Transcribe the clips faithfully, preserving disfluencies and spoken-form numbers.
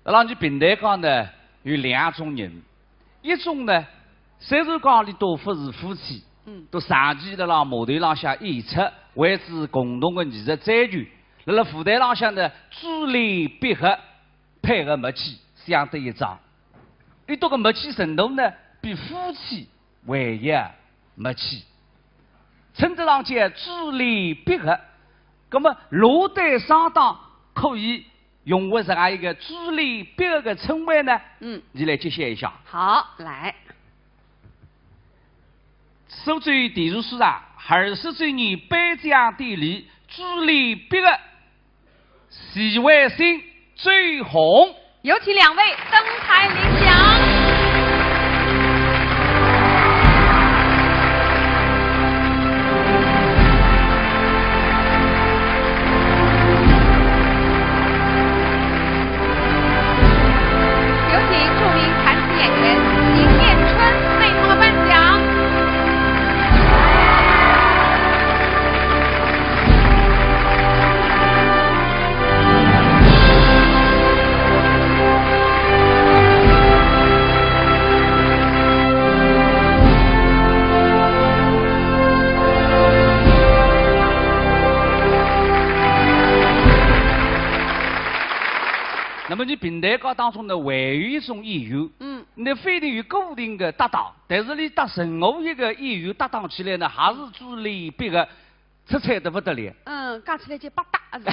辣辣伲评弹界呢，有两种人，一种呢，虽然讲俚笃勿是夫妻，嗯。笃长期辣辣码头浪向演出，为之共同个艺术追求，辣辣舞台浪向呢，珠联璧合，配合默契，相得益彰。俚笃个默契程度呢，比夫妻 还要默契，称得上叫珠联璧合。那么，哪对双档可以用为这样一个珠联璧合的称谓呢？嗯。伲来揭晓一下。好，来。苏州电视书场二十周年颁奖典礼，珠联璧合 徐惠新、周红。有请两位登台领奖。有请著名弹词演员邢晏春为他们颁奖。 那么伲评弹界当中呢，还有一种演员，嗯。俚勿一定有固定的搭档，但是俚搭任何一个演员搭档起来呢，还是珠联璧合， 出彩得勿得了。嗯，讲起来就百搭，是吧？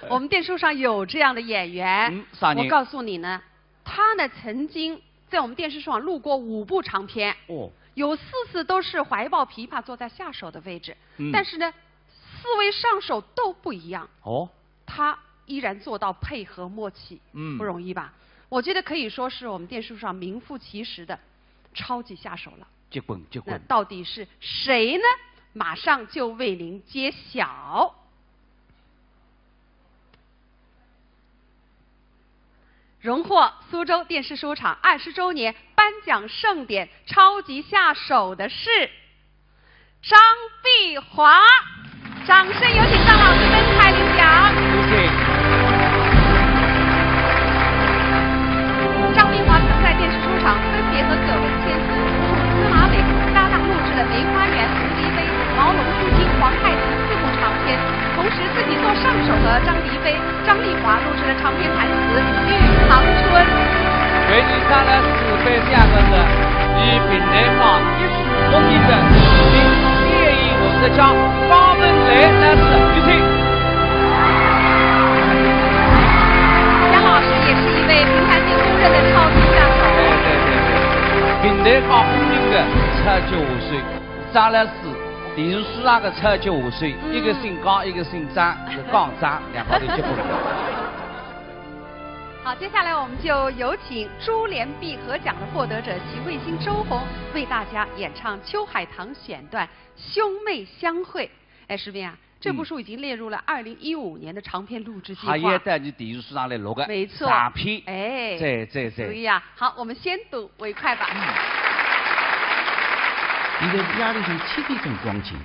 我们电视书场有这样的演员，嗯，啥人？我告诉你呢，他呢曾经在我们电视书场录过五部长篇，哦。有四次都是怀抱琵琶坐在下手的位置，嗯。但是呢，四位上手都不一样。哦。他依然做到配合默契，嗯。不容易吧？我觉得可以说是我们电视书场名副其实的超级下手了。 结棍，结棍。那到底是谁呢？马上就为您揭晓。荣获苏州电视书场二十周年颁奖盛典超级下手的是张碧华。 掌声有请张老师登台领奖。有请。张碧华曾在电视书场分别和葛文乾、苏童、司马伟搭档录制了《梅花缘》《蝴蝶杯》《毛龙出京》《皇太极》四部长篇，同时自己做上手和张迪飞、张丽华录制了长篇弹词《玉堂春》。为你带来是被两个人以评弹界一 风云的新电影艺术家方文雷来自，有请。杨老师也是一位评弹界公认的超级下手。对对对对，评弹界风云的超级下手，张老师，电视书场的超级下手，嗯。一个姓江，一个姓张，是江张，两家头结棍了。 好，接下来我们就有请珠联璧合奖的获得者徐惠新、周红为大家演唱秋海棠选段《兄妹相会》。哎，石斌啊，这部书已经列入了二零一五年的长篇录制计划。嗯。还要到伲电视书场来录个，没错。长篇。哎，对对对。所以啊，好，我们先睹为快吧。嗯。现在是夜里向七点钟光景，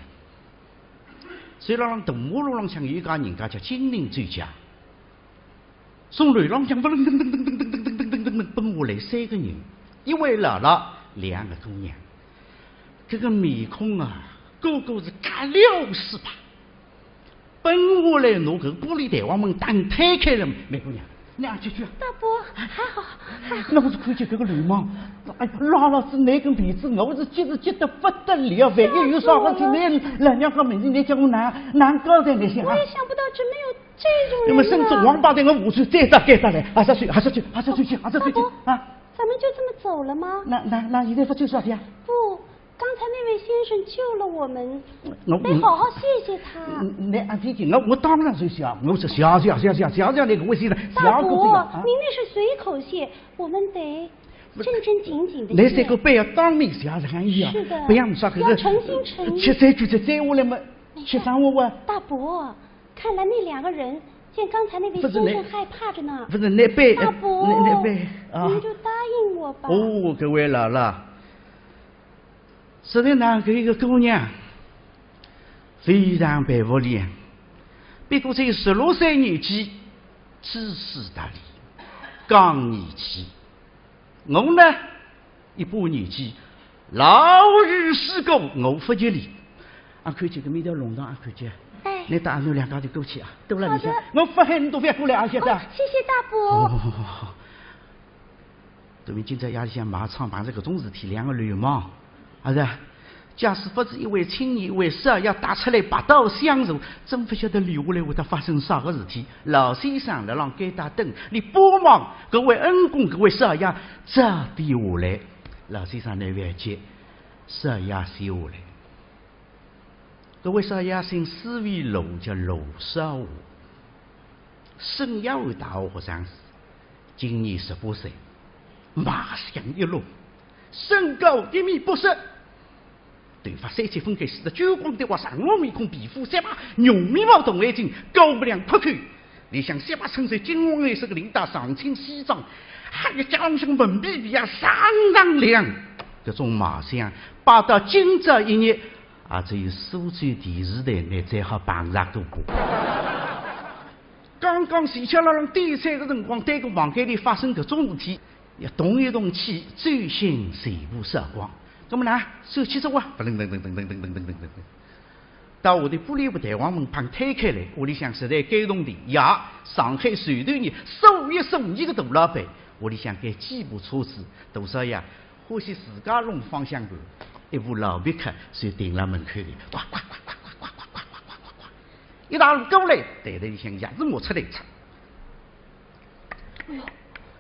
虽然浪大马路浪向有一家人家叫金陵酒家， 从楼浪向噔噔噔噔噔噔噔噔噔噔噔奔下来三个人，一位老老，两个姑娘。搿个面孔啊，个个是甲流水吧。奔下来拿搿个玻璃弹簧门打推开了，梅姑娘，你阿进去啊。大伯，还好，还好。那我是看见搿个流氓，哎呀，拉牢仔拿根辫子，我是急是急得不得了，万一有啥事体，忒不得了。你老娘家面前，你叫我哪哪交代，你想啊？我也想不到，真没有 这种人啊。那么甚至王八蛋，我下去再打该打来，还是去，还是去，还是去，还是去，大伯，啊？咱们就这么走了吗？那，那，那现在勿走啥呀？不，刚才那位先生救了我们，我，得好好谢谢他。嗯，那，啊，这个，我，我当然是谢，我是谢，谢，谢，谢，谢，谢那个位先生，谢个这个，大伯，啊。您那是随口谢，我们得正正经经地谢。那这个不要当面谢，是很呀，是的，不要啥个，要诚心诚意。吃这句，吃这下来嘛，没事。吃啥我啊？大伯， 看来那两个人见刚才那位先生害怕着呢。不是那，不是那边，大伯，那，那边，啊。您就答应我吧。哦，搿位老老，实在哪，搿一个姑娘非常佩服俚，不过才十六岁年纪，知书达理。讲义气。我呢，一把年纪，老于世故，我勿急哩。阿看见搿面条弄堂，阿看见，哎。你带阿囡两家头过去啊，到了里向，好的。我勿喊侬都勿要过来啊，晓得？哦，谢谢大伯。哦，对面今朝夜里向卖唱碰着搿种事体，两个流氓，啊是啊，假使勿是一位青年，一位少爷踏出来拔刀相助，真勿晓得留下来会得发生啥个事体。老先生辣浪该搭等，你帮忙搿位恩公，搿位少爷早点下来。老先生呢，覅急，少爷先下来。搿位少爷姓司卫罗，叫罗少华，省雅安大学学生子，今年十八岁，卖相一流，身高一米八十，头发三七分开，梳得锃光的滑，长须面孔，皮肤雪白，浓眉毛，大眼睛，高鼻梁阔口，里向雪白衬衫，金黄颜色的领带，上青西装，还有加上文皮皮啊，锃锃亮。搿种卖相，摆到今朝一日，也只有苏州电视台才好碰着个。刚刚齐巧辣浪点菜个辰光，对个房间里发生搿种事体，要动一动气，最先全部扫光。那么呢，手起手啊，噔噔噔噔噔噔噔噔噔噔。到下头玻璃布弹簧门旁推开来，屋里向实在该动地呀，上海随头呢，数一数二个大老板，屋里向该几部车子，多少呀，欢喜自家弄方向盘，一部老别克就停辣门口里，呱呱呱呱呱呱呱呱呱呱呱呱，一大路过来，袋袋里向钥匙摸出来一插。 哎呦，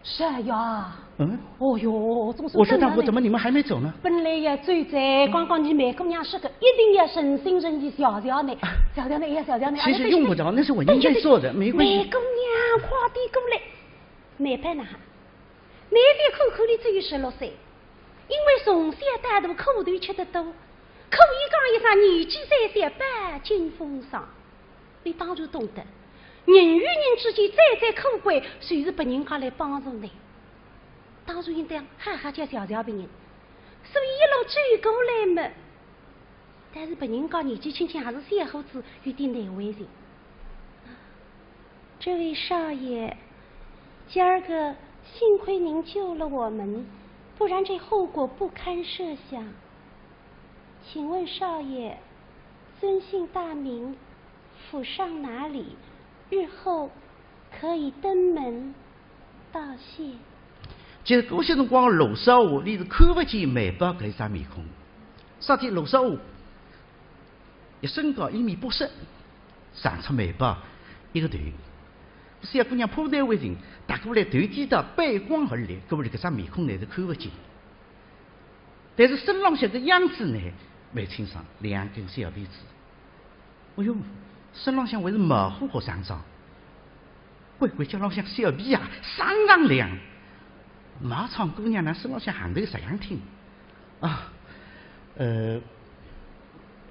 少爷啊。嗯？哦哟，怎么是我说大伯，等了呢？怎么你们还没走呢？本来要走哉，刚刚你梅姑娘说个，一定要诚心诚意谢谢呢，谢谢呢，哎呀，谢谢呢。其实用不着，那是我应该做的，没关系。梅姑娘，快点过来。梅宝呐，梅宝看看你只有十六岁，因为从小到大苦头吃得多，可以讲一声年纪虽小，饱经风霜。你当然懂得， 人与人之间最最可贵，就是别人家来帮助你。当然应当好好叫谢谢别人，所以一路走过来嘛，但是别人家年纪轻轻还是小伙子，有点难为情。这位少爷，今儿个幸亏您救了我们，不然这后果不堪设想。请问少爷，尊姓大名？ 府上哪里？日后可以登门道谢。其实搿歇辰光，罗少华伊是看勿见梅宝搿一张面孔。啥体？罗少华一身高一米八十，长出梅宝一个头。小姑娘怕难为情，踏过来头低倒，背光而立，搿么搿张面孔乃是看勿见。但是身浪向个样子呢，蛮清爽，两根小辫子。 哎哟，身浪向还是毛货学生装，乖乖叫浪向小皮鞋，锃锃亮。卖唱姑娘呢，身浪向行头实样挺。啊，呃，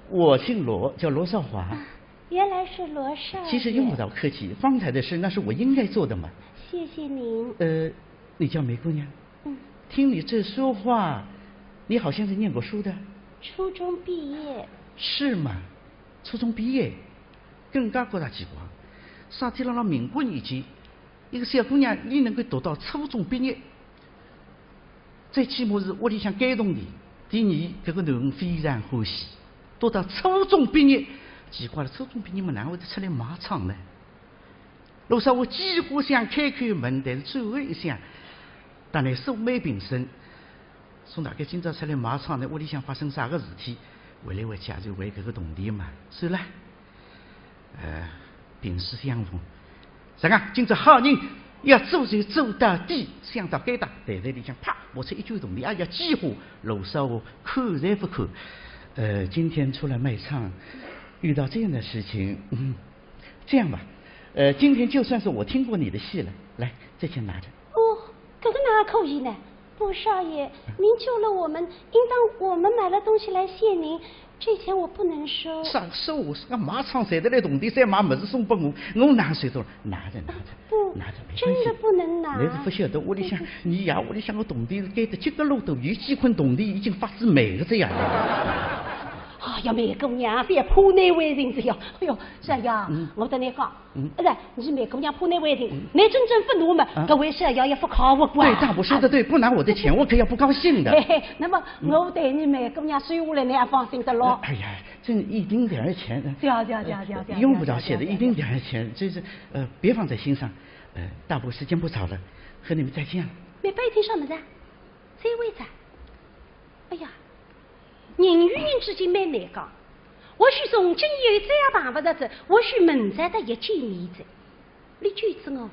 我姓罗，叫罗少华。啊，原来是罗少爷。其实用不着客气，方才的事那是我应该做的嘛。谢谢您。呃，你叫梅姑娘？嗯。听你这说话，你好像是念过书的。初中毕业。是吗？ 初中毕业，更加觉着奇怪。啥体辣辣民国年间，一个小姑娘伊能够读到初中毕业，最起码是屋里向该动地。第二，搿个囡恩非常欢喜，读到初中毕业，奇怪了，初中毕业嘛，哪会得出来卖唱呢？ 罗少华几乎想开口问，但是最后一想，当然素昧平生，说大概今朝出来卖唱呢，屋里向发生啥个事体，回来回去也就为搿个铜钿嘛，算了。呃，萍水相逢，啥个今朝好人要做就做到底，想到该搭，袋袋里向啪，摸出一卷铜钿，哎呀，几乎罗少华看侪勿看。呃，今天出来卖唱，遇到这样的事情，嗯， 这样吧，呃，今天就算是我听过你的戏了，来，这钱拿着。哦，搿个哪可以呢？不，少爷，您救了我们，应当我们买了东西来谢您，这钱我不能收。啥收？啥个卖唱赚得来铜钿，再买物事送拨我，我哪收得了？拿着，拿着，不，拿着，没关系。真的不能拿。侬是勿晓得，屋里向，对不起。侬爷屋里向个铜钿是该得几个路多，有几捆铜钿已经发仔霉个这样。哎呀，梅姑娘，覅怕难为情哉呀。哎哟，少爷，嗯。我搭倷讲，嗯。哎，倷梅姑娘怕难为情，嗯。倷真正勿拿么，啊。搿位少爷也勿靠我个。对，大伯说得对，不拿我的钱，我可要不高兴的。嘿嘿，那么我代倷梅姑娘收下来，倷也放心得咯。哎呀，这一丁点儿钱，对啊，对啊，对啊，对啊，对啊，用不着谢的，对啊，对啊，一丁点儿钱，这是，呃，别放在心上。呃，大伯时间不早了，和你们再见了。梅宝，倷听啥物事啊？再会哉。哎呀， 人与人之间蛮难讲，或许从今以后再也碰勿着哉，或许明朝搭伊见面哉。倷觉着哦，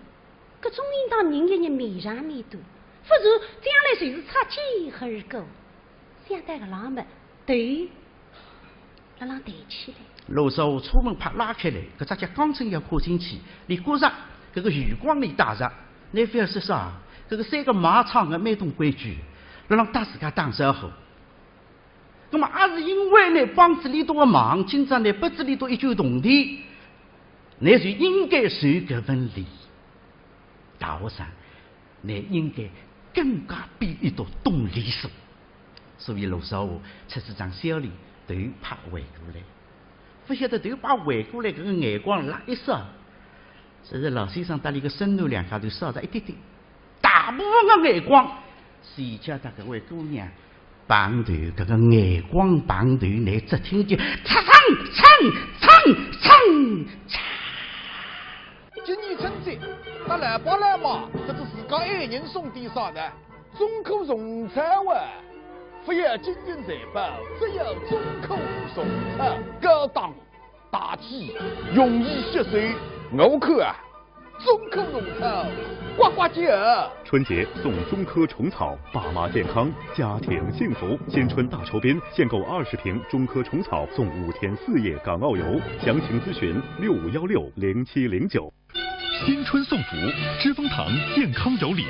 搿种应当人与人面上面对，勿然将来就是擦肩而过。想到搿浪么，头辣浪抬起来。罗少华车门啪拉开来，搿只脚刚正要跨进去，俚觉着搿个余光里带着，倷覅说啥，搿个三个卖唱个蛮懂规矩，辣浪搭自家打招呼。 葛末也是因为呢，帮仔俚笃个忙，今朝呢，拨仔俚笃一卷铜钿，倷就应该受搿份礼。大学生，倷应该更加比俚笃懂礼数。所以罗少华出仔张笑脸，头啪回过来。勿晓得头啪回过来，搿个眼光辣一霎， 只是老先生搭俚个孙囡两家头少着一点点，大部分个眼光，是伊叫搭搿位姑娘碰头，搿个眼光碰头，倷只听见嚓嚓嚓嚓嚓嚓。今年春节，搭老爸老妈，搭仔自家爱人送点啥呢？中科虫草啊！覅金银财宝，只要中科虫草，高档 大气，容易吸收。我看啊，中科虫草，呱呱叫。春节送中科虫草，爸妈健康，家庭幸福。新春大酬宾，限购二十瓶中科虫草，送五天四夜港澳游。详情咨询六五幺六零七零九。新春送福，知蜂堂健康有礼。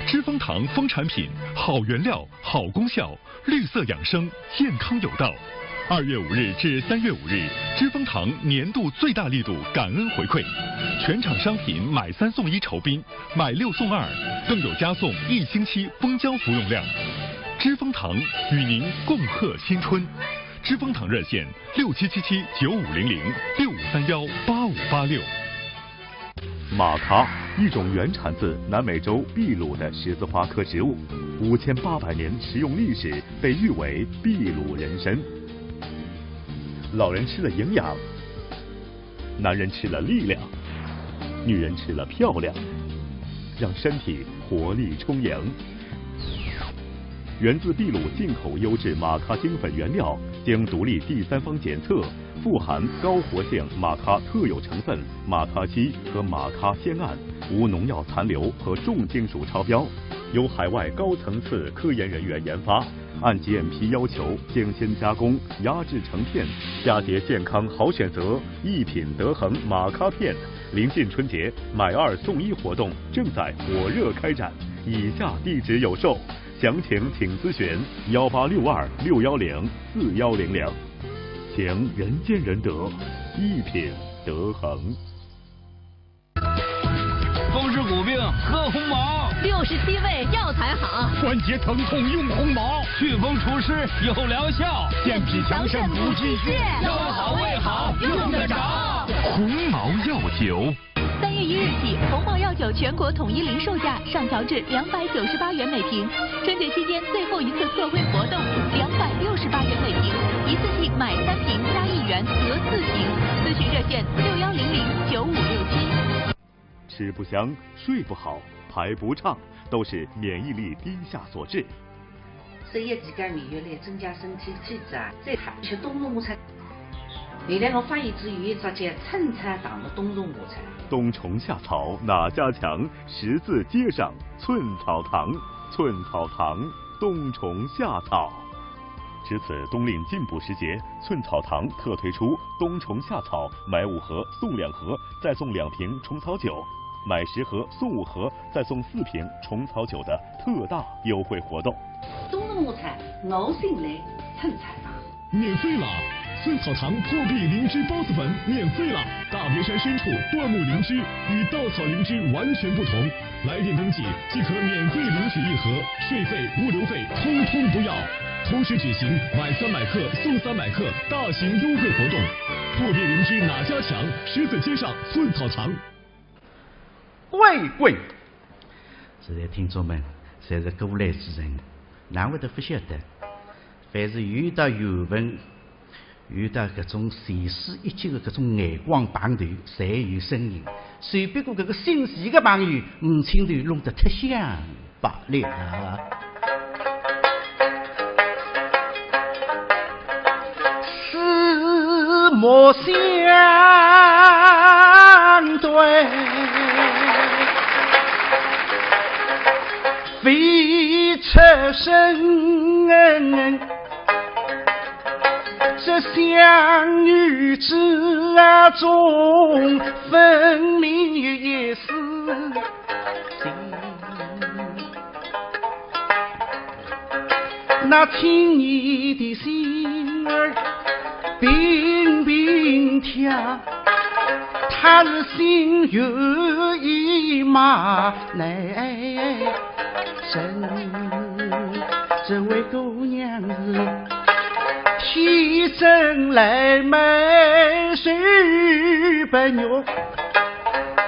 知蜂堂蜂产品，好原料，好功效， 绿色养生，健康有道。二月五日至三月五日，知蜂堂年度最大力度感恩回馈，全场商品买三送一酬宾，买六送二，更有加送一星期蜂胶服用量。知蜂堂与您共贺新春。知蜂堂热线六七七七九五零零，六五三幺八五八六。 马咖，一种原产自南美洲秘鲁的十字花科植物，五千八百年食用历史，被誉为秘鲁人参。老人吃了营养，男人吃了力量，女人吃了漂亮，让身体活力充盈。源自秘鲁进口优质马咖精粉原料，经独立第三方检测， 富含高活性马咖特有成分马咖烯和马咖酰胺，无农药残留和重金属超标，由海外高层次科研人员研发，按GMP要求精心加工、压制成片，佳节健康好选择，一品德恒马咖片。临近春节，买二送一活动正在火热开展，以下地址有售，详情请咨询幺八六二六幺零四幺零零。 情人见人得，一品德恒。风湿骨病喝鸿茅，六十七味药材好。关节疼痛用鸿茅，祛风除湿有疗效，健脾强肾补气血，腰好胃好用得着。鸿茅药酒。 三月一日起，鸿茅药酒全国统一零售价上调至两百九十八元每瓶。春节期间最后一次特惠活动，两百六十八元每瓶，一次性买三瓶加一元得四瓶。咨询热线六幺零零九五六七。吃不香，睡不好，排不畅，都是免疫力低下所致。 十一期间免疫力增加，身体体质啊，再好吃冬虫夏草。原来我发现只有一只叫虫草糖的冬虫夏草。冬虫夏草哪家强？十字街上寸草堂，寸草堂，冬虫夏草。值此冬令进补时节，寸草堂特推出冬虫夏草买五盒送两盒，再送两瓶虫草酒，买十盒送五盒，再送四瓶虫草酒的特大优惠活动。 冬虫夏草，我信赖寸草堂。免费了！寸草堂破壁灵芝孢子粉免费了！大别山深处椴木灵芝与稻草灵芝完全不同，来电登记即可免费领取一盒，税费、物流费通通不要。同时举行买三百克送三百克大型优惠活动，货比邻居哪家强？十字街上寸草堂。贵贵，现在听众们侪是过来之人，哪会得勿晓得？凡是有得缘分，有得搿种前世一劫的搿种眼光碰头，侪有声音。只不过搿个姓钱的朋友，五千头弄得忒响。 罢了。四目相对，未出声。这相遇之中，分明有一丝 那青年的心儿并并跳，他是心猿意马难伸。这位姑娘是天生来貌秀不玉，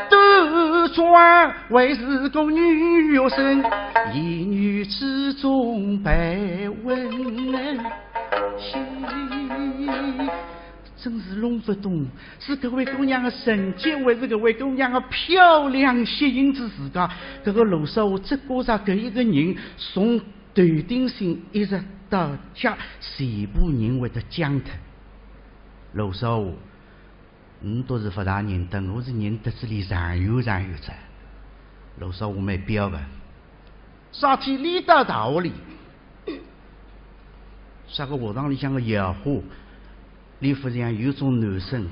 端庄 还是个女学生，言语之中带温馨。真是弄勿懂，是搿位姑娘的成绩，还是搿位姑娘的漂亮吸引着自家？搿个罗少华只觉着搿一个人从头顶心一直到脚，全部人会得僵脱。罗少华 倷倒是勿大认得，我是认得仔俚长远长远哉。罗少华蛮标个，啥体俚到大学里，啥个学堂里向个校花，俚勿像有种男生，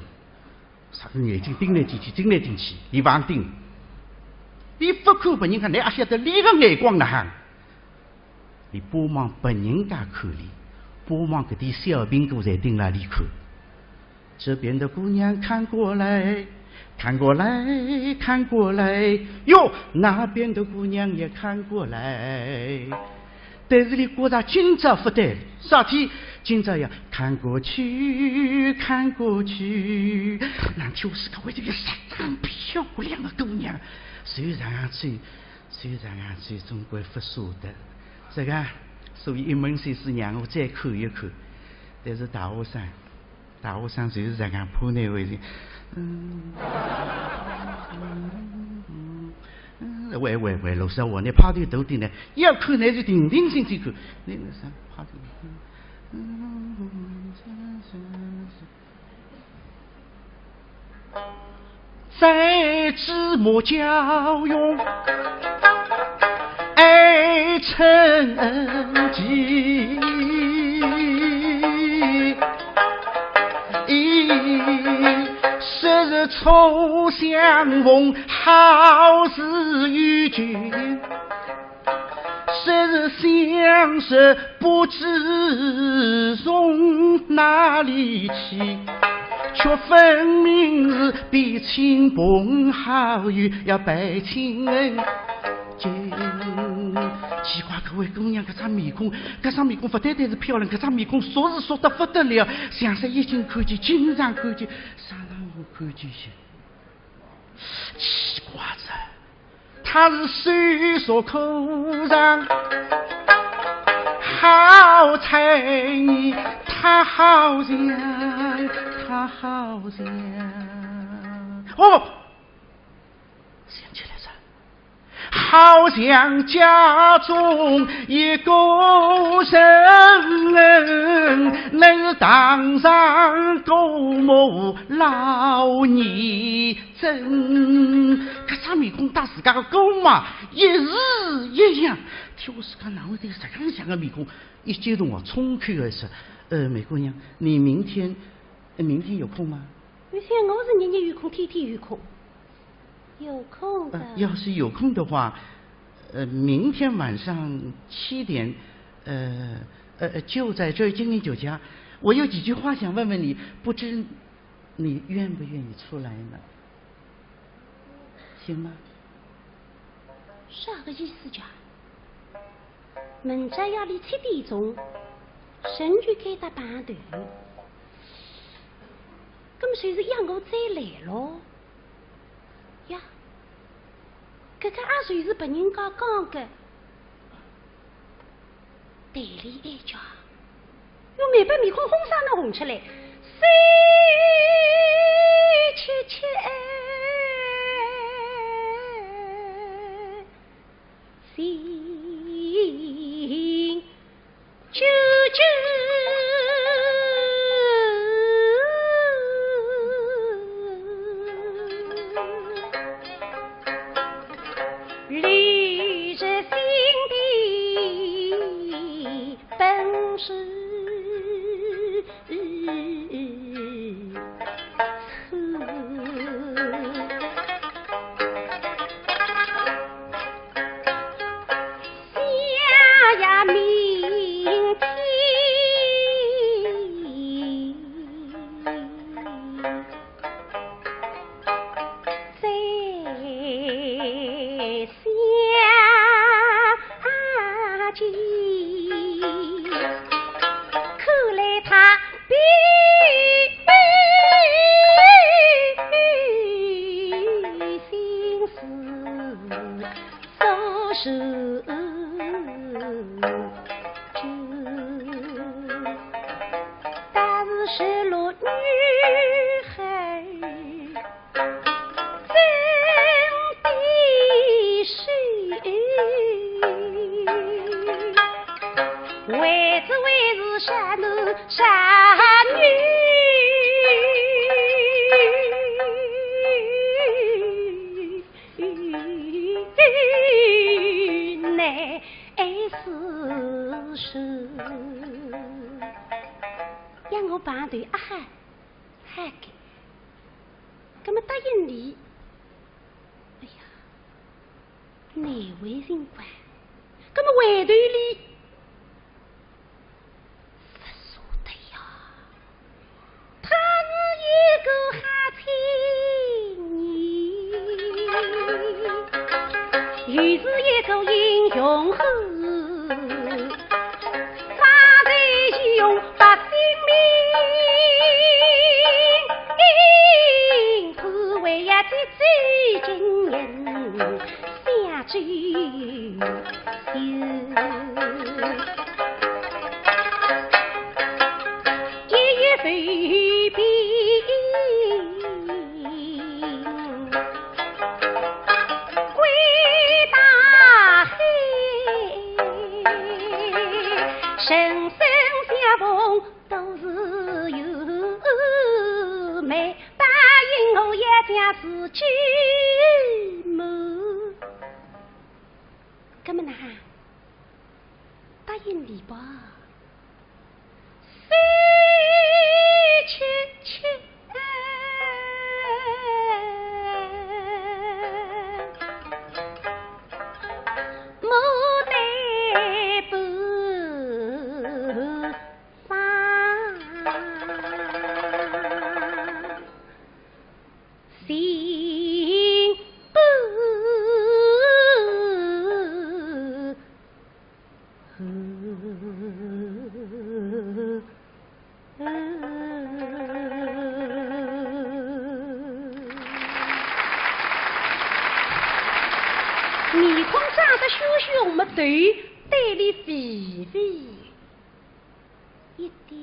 啥个眼睛盯来盯去，盯来盯去，俚勿盯。俚勿看别人家，倷阿晓得俚个眼光哪哼？ 俚巴望别人家看俚，巴望搿点小苹果侪盯牢俚看。这边的姑娘看过来，看过来，看过来，哟，那边的姑娘也看过来。但是俚觉着今朝勿对，啥体？今朝要看过去，看过去，难道是个为这个相当漂亮的姑娘，虽然最 虽然啊，最终归勿舍得。这个，所以一门心思让我再看一看。但是大学生，大学生就是这样，怕难为情。嗯，嗯，嗯，喂，喂，喂，罗少华，倷派头大点呢，要看倷就定定心心看。倷，倷啥派头？嗯，嗯，嗯，嗯，嗯，嗯。 在芝麻交融，爱成疾。昔日初相逢，好似遇君。 昔日相识不知从哪里起，却分明是比亲朋好友要倍亲恩情。奇怪，搿位姑娘搿张面孔，搿张面孔勿单单是漂亮，搿张面孔熟是熟得勿得了，像煞已经看见，经常看见，啥辰光看见些？ 奇怪哉，她是手熟口尝，好猜疑，她好像，她好像。哦，想起来哉，好像家中一个人，乃是堂上姑母老年 真，搿张面孔搭自家个姑妈一式一样。天，我自家哪会得有实梗像个面孔？一激动啊，冲口而出：“呃，梅姑娘，你明天，呃，明天有空吗？”“明天我是日日有空，天天有空。”“有空的。”“呃，要是有空的话，呃，明天晚上七点，呃，呃，就在这儿金陵酒家，我有几句话想问问你，不知 你愿不愿意出来呢？行吗？”“啥个意思讲？明朝夜里七点钟，等于该搭碰头。葛么就是让我再来咯。呀，搿个也就是别人家讲个。对俚哀叫，又没把面孔红上能红出来。谁去去哎？ 心久久。离人心的本是 此下呀，明天再相见。看来他必心事所受尽，但是失落女孩 真的是，为只为是善男善女，乃是是。让我碰头啊哈。 嗨，搿么答应俚，哎呀，难为情关，搿么回头俚，勿舍得呀。他是一个好青年，又是一个英雄汉。 方才已用百姓命，只为要救救金银相救救。一夜未必 归大海，人生相逢都是缘，答应我也将自己瞒。搿么哪哈？ 答应俚吧。谁去去，牡丹不放。 心不面孔涨得血血红么，头对俚微微一点。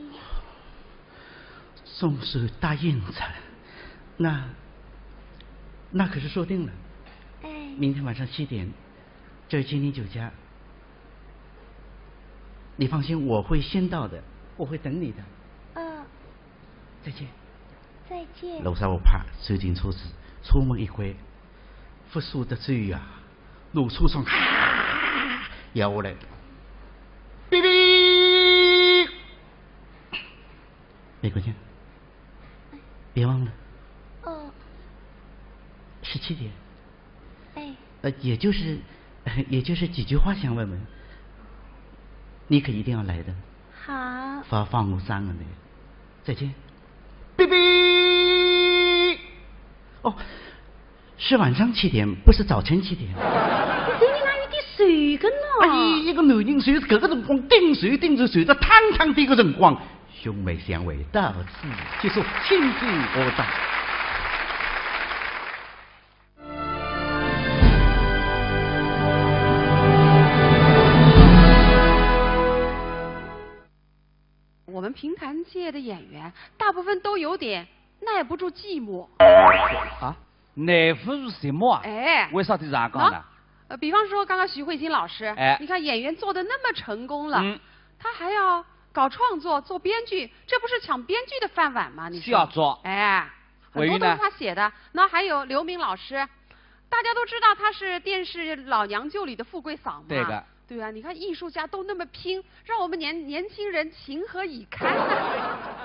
总算答应哉，那，那可是说定了。哎。明天晚上七点，这儿金陵酒家。你放心，我会先到的，我会等你的。嗯。再见。再见。楼上我怕走进车子，车门一关， 勿舍得走呀，拿车窗啊摇下来。哔哔。美国见，别忘了。哦。十七点。哎。呃，也就是，也就是几句话想问问，你可一定要来的。好。勿好放我生个呢。再见。哔哔。哦， 是晚上七点，不是早晨七点。搿人哪有点手一个呢？哎，一个男人就是搿个辰光顶手顶手，手得汤汤渧个辰光，兄妹相会到此结束，请进我上。我们评弹界的演员大部分都有点耐不住寂寞。啊，耐不住寂寞啊？哎，为啥体这样讲呢？喏，呃，比方说刚刚徐惠新老师，哎，你看演员做的那么成功了，嗯，他还要搞创作、做编剧，这不是抢编剧的饭碗吗？你说？是要做。哎，很多都是他写的。那还有刘敏老师，大家都知道她是电视《老娘舅》里的富贵嫂嘛。对的。对啊，你看艺术家都那么拼，让我们年年轻人情何以堪呐？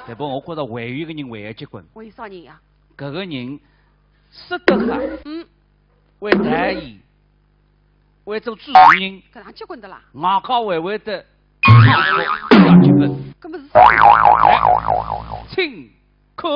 对不，我觉得还有一个人还要结棍。为啥人呀？搿个人说得好，嗯，会导演，会做主持人，搿能结棍的啦？外加还会得唱歌，要结棍。搿么是啥人？哎，请看。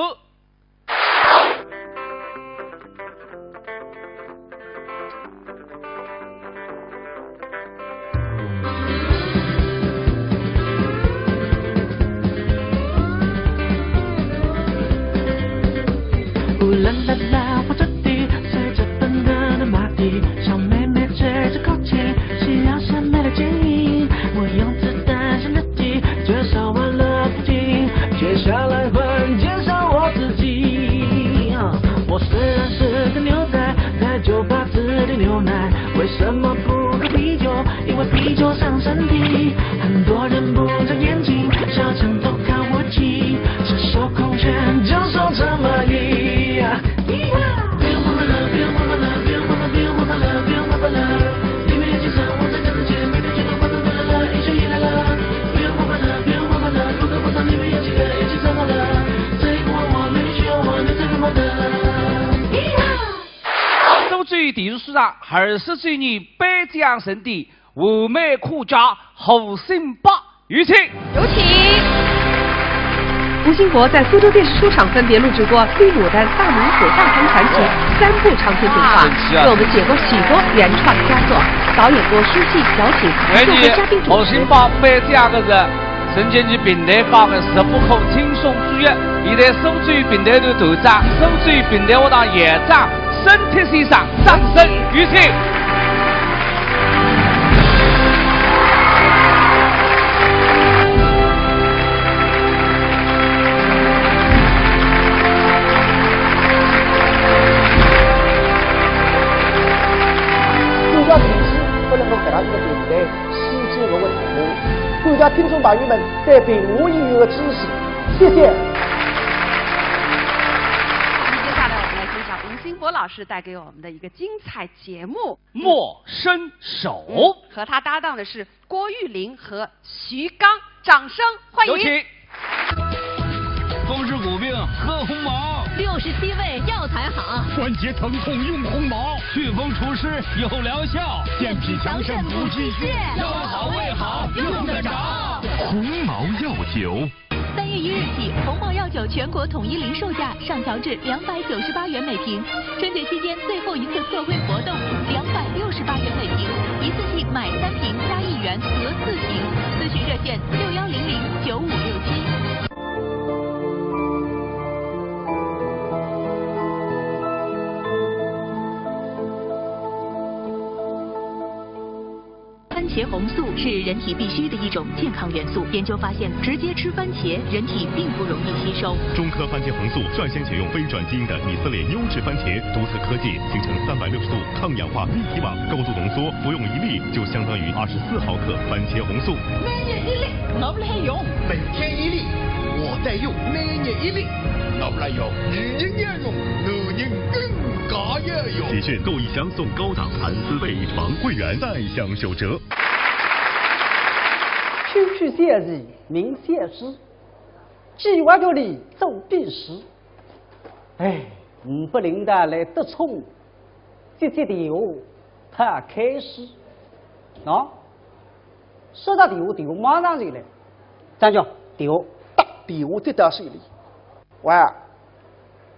苏州电视书场二十周年颁奖盛典完美可嘉，何新宝，有请。有请。吴兴国在苏州电视书场分别录制过《绿牡丹》《大猛虎》《大唐传奇》三部长篇动画，为我们写过许多原创佳作，导演过书记小品，做过嘉宾主持。何新宝，頒奖个是 陈建奇评弹界个十不可轻松之一，现在苏州评弹团团长，苏州评弹学堂校长沈铁先生，掌声有请。苏州评弹不能够给他一个评弹。 吸睛入我眼帘，感谢听众朋友们对评弹演员的支持，谢谢。那么接下来我们来欣赏吴兴国老师带给我们的一个精彩节目《莫伸手》。嗯，和他搭档的是郭玉林和徐刚，掌声欢迎。有请。 风湿骨病喝鸿茅，六十七味药材好，关节疼痛用鸿茅，祛风除湿有疗效，健脾强肾补气血，腰好胃好用得着。鸿茅药酒。三月一日起，鸿茅药酒全国统一零售价上调至两百九十八元每瓶。春节期间最后一次特惠活动，两百六十八元每瓶，一次性买三瓶加一元得四瓶。咨询热线六幺零零九五六七。 番茄红素是人体必需的一种健康元素。研究发现，直接吃番茄，人体并不容易吸收。中科番茄红素率先选用非转基因的以色列优质番茄，独特科技形成三百六十度抗氧化立体网，高度浓缩，服用一粒就相当于二十四毫克番茄红素。每日一粒，我不还用。每天一粒，我在用。每日一粒，我不来用。女人要用，男人更加要用。喜讯购一箱送高档蚕丝被床，会员再享九折。区区小事，民小事，计划局里做笔试。哎，呒不领导来得宠，接接电话，他开始。喏，收到电话，电话马上就来。张局，电话。打电话接到手里。喂，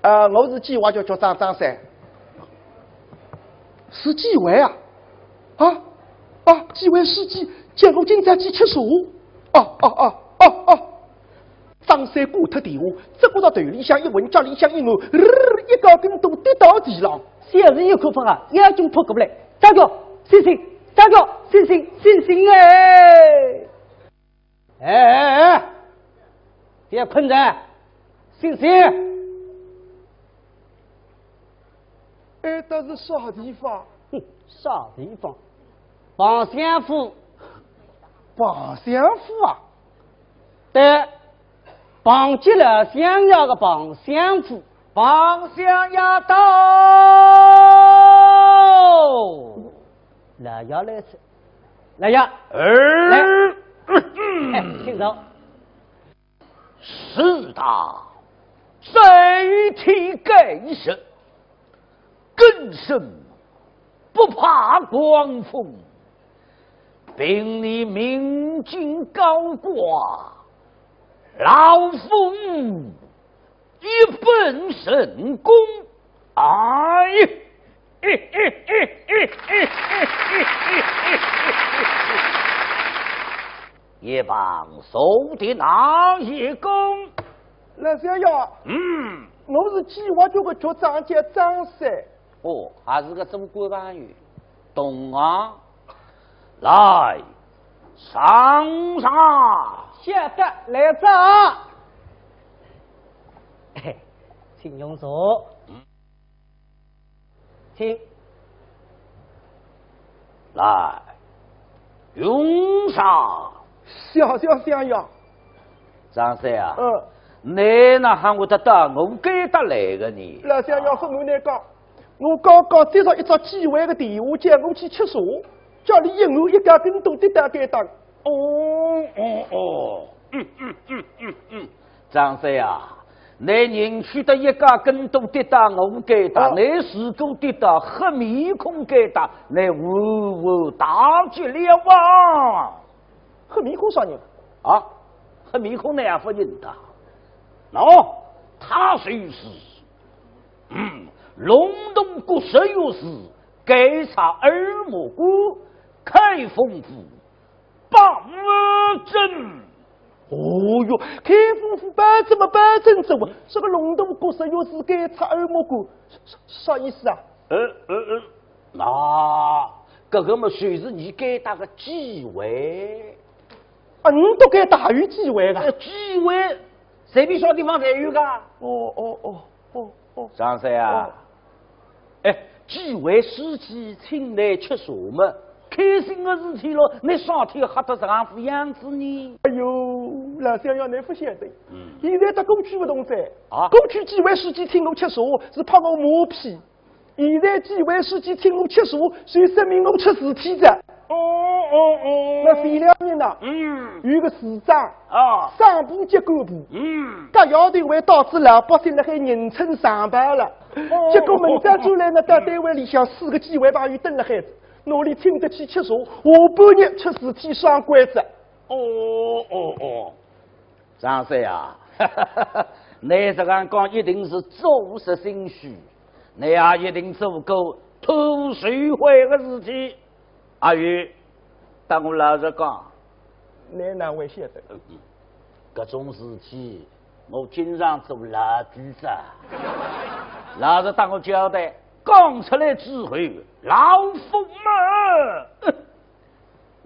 呃，我是计划局局长张三。是纪委啊？啊？啊，几位书记，叫我今朝去吃茶。哦，哦，哦，哦，哦。张三挂脱电话，只觉着头里向一昏，脚里向一软，呃，一个跟头跌到地浪。小事有可怕啊，要紧扑过来，张哥，醒醒，张哥，醒醒，醒醒哎！哎哎哎，别困着，醒醒！ 哎，这是啥地方？哼，啥地方？彭相府。彭相府啊？对，彭吉老相爷个彭相府。彭相爷到。来呀，来呀，来呀，哎，来，哎，请坐。 是的，在天盖世，更胜不怕狂风。凭你明镜高挂，老夫一本神功。哎，一旁坐的那一公。老相爷，嗯。我是计划局个局长，叫张三。哦，还是个做官朋友。懂啊。来，上茶。晓得，来哉。嘿，请用茶。嗯。 请。来，用茶。谢谢相爷。张三啊，嗯。你哪哼会得到我该搭来个呢？老相爷，勿瞒你讲，我刚刚接着一只机会个电话，叫我去吃茶，叫你一软一个跟头跌到该搭。哦，哦，哦，嗯，嗯，嗯，嗯，嗯。 张三啊，你人去得一个跟头跌到我该搭，哦。你如果跌到黑面孔该搭，你完完大吉了啊！黑面孔啥人？啊，黑面孔你也勿认得？喏，他就是，嗯，隆冬谷十月时，监察二目官，开封府 包拯。哦哟，开封府包拯么包拯做啊，这个隆冬谷十月时监察二目官，啥，啥意思啊？呃，呃，呃，那，搿个么就是你该搭个机会。啊，你都该搭有机会个？呃，机会，随便啥地方侪有个。哦，哦，哦。 哦，哦。张三啊，哦。哎，几位书记请你吃茶么，开心个事体咯，你啥体吓得这样子样子呢？哎哟，老相爷，你勿晓得，嗯。现在搭过去勿同哉。啊？过去几位书记请我吃茶，是拍我马屁。现在几位书记请我吃茶，就说明我出事体哉。哦，哦，哦。那前两日呢，嗯。有个市长，啊。省部级干部，嗯。搭夜头还带仔老百姓辣海迎春上班了。哦。结果明朝转来呢，到单位里向四个几位朋友蹲辣海，哪里请得起吃茶，下半日出事体爽关哉。哦，哦，哦。张三啊，你这样讲一定是做贼心虚，你也一定做过偷受贿个事体。 阿玉，搭我老实讲。你哪会晓得？搿种事体，我经常做老底子。老实搭我交代，讲出来之后，老夫嘛，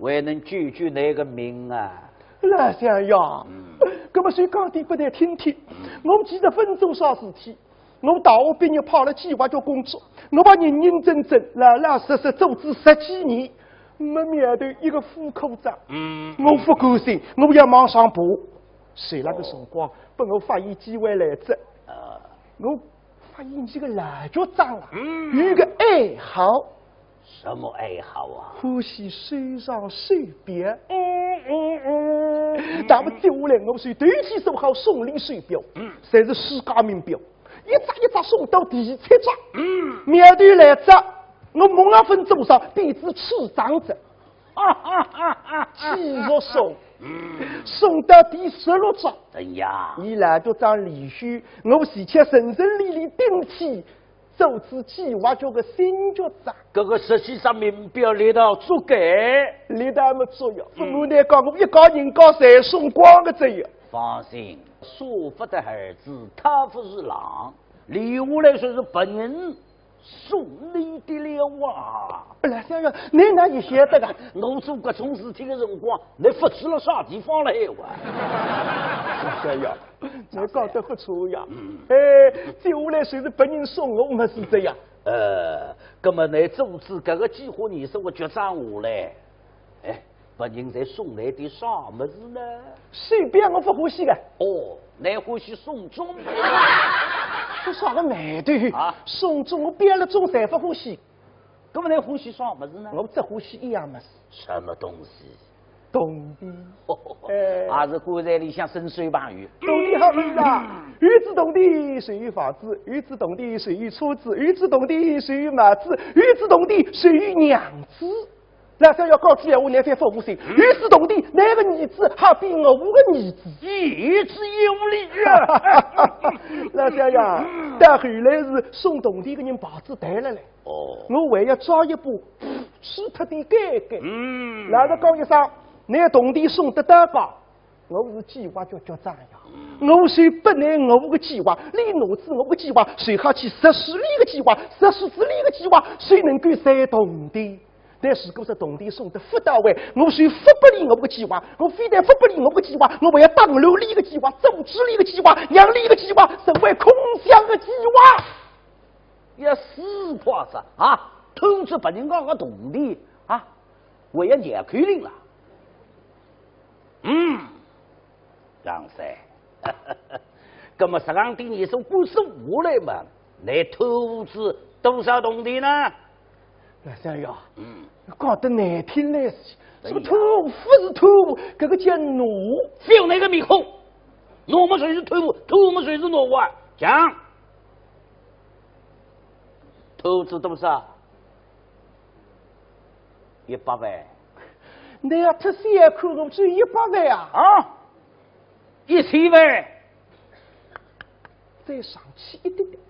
还能救救你个命啊。老相爷，嗯。搿么就讲点拨你听听，嗯。我其实勿做啥事体， 我大学毕业派了计划局工作，我把认认真真、老老实实做仔十几年，没苗头一个副科长。嗯。我勿甘心，我要往上爬。就辣搿辰光，拨我发现机会来哉。啊。我发现一个老局长啊，嗯。有一个爱好。 什么爱好啊？欢喜收藏手表。嗯，嗯，嗯。那么接下来我就头天收好送礼手表，嗯。侪是世界名表，一只一只送到第七只。嗯。苗头来哉，我梦也勿做啥，变仔处长哉。继续送，嗯。送到第十六只。哎呀。伊老局长离休，我前去顺顺利利顶替做仔计划局个新局长。搿个实际上名表力道足够。力道么足呀，嗯。勿瞒倷讲，我一家人家侪送光个哉呀。放心，舍勿得儿子，他勿是狼，留下来就是别人送倷的了啊。老相爷，倷哪哼晓得个？我做搿种事体个辰光，倷勿知辣啥地方了海哇？老相爷，倷讲得勿错呀。嗯。哎，接下来就是别人送我么事哉呀。呃，葛么倷做仔搿个计划，倷说我局长下来，哎，别人侪送倷点啥物事呢？随便我勿欢喜个。哦，倷欢喜送钟？搿啥个难头？啊？送钟我别了钟侪勿欢喜。葛么倷欢喜啥物事呢？我只欢喜一样物事。什么东西？铜钿。哎。也是棺材里向伸手朋友。铜钿好物事啊！有仔铜钿就有房子，有仔铜钿就有车子，有仔铜�钿就有房子，有仔铜钿就有娘子。老相爷讲仔闲话，倷覅勿高兴，有仔铜钿，倷个儿子好比我个儿子。言之有理啊！老相爷，到后来是送铜钿个人牌子淡了嘞。 哦。我还要抓一把，除脱点尴尬。嗯。老实讲一声，倷铜钿送得到家，我是计划局局长呀。嗯。我就拨倷我个计划，倷拿仔我个计划，随后去实施倷个计划，实施仔倷个计划，就能够赚铜钿。但如果说铜钿送得勿到位，我就勿拨倷我个计划，我非但勿拨倷我个计划，我还要打乱倷个计划，阻止倷个计划，让倷个计划成为空想个计划。 要死快哉啊！偷仔别人家个铜钿啊，还要绕口令了。嗯，张三，葛么实梗点倷说官司下来嘛，倷偷仔多少铜钿呢？老相爷，嗯。讲得难听来些，什么偷勿是偷，搿个叫挪。覅倷个面孔，挪么就是偷，偷么就是挪啊，讲。 偷仔多少？一百万。倷要忒小看我，只有一百万啊？啊？一千万？再上去一点点。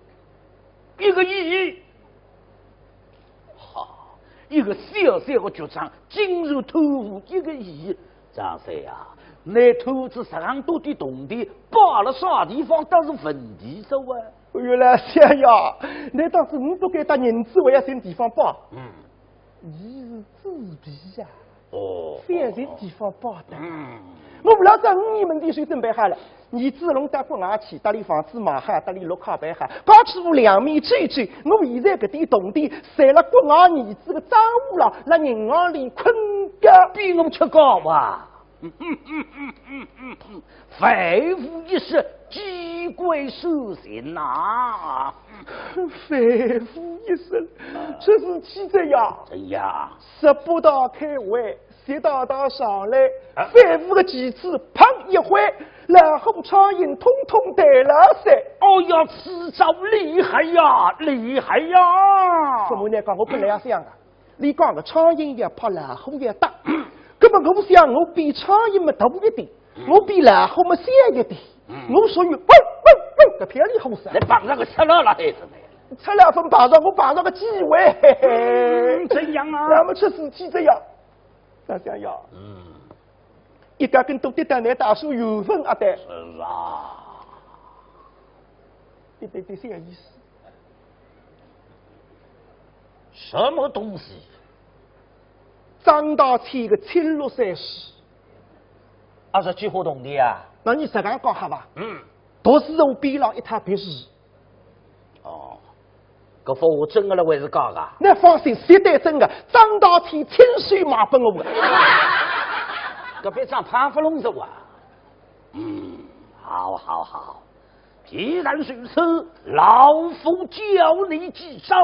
一个亿？好，一个小小个局长，竟然贪污一个亿。张三啊，倷偷仔实梗多点铜钿，摆辣啥地方倒是问题哉啊。 哎哟，老相爷，倷当初呒不该搭银子还要寻地方摆？嗯。伊是纸皮呀，哦。覅寻地方摆的。嗯。我老早五年门前就准备好了，儿子弄到国外去，搭俚房子买好，搭俚绿卡办好，家主两面追追，我现在搿点铜钿，侪辣国外儿子个账户浪，辣银行里困觉。比我吃高伐？ 万无一失，机关算尽呐。万无一失，出事体哉呀！哎呀，十八大开会，习大大上来，啊。反腐个旗帜砰一挥，老虎苍蝇统统退了噻。哦呀，此招厉害呀，厉害呀！怎么呢？讲我本来也想啊， 倷讲个苍蝇要拍，老虎要打。葛么我想我比苍蝇么大一点，嗯。我比老虎么小一点，嗯。我属于喂喂喂搿片里虎噻。倷碰着个赤佬了还是倷？赤佬勿碰着，我碰着个机会，嘿嘿。嗯，怎样啊？那么出事体哉呀，老相爷。嗯。一家跟都跌到倷大叔有份啊的。是啊。一点点小意思。 什么东西？张大千个青绿衫子。啊，是几化铜钿啊？那倷实梗讲好伐？嗯。独是我边浪一套别墅。哦，搿幅画真个了还是假个？倷放心，绝对真个，张大千亲手买拨我个。搿笔账拍勿拢是伐？嗯，好，好，好。 既然如此，老夫教你几招，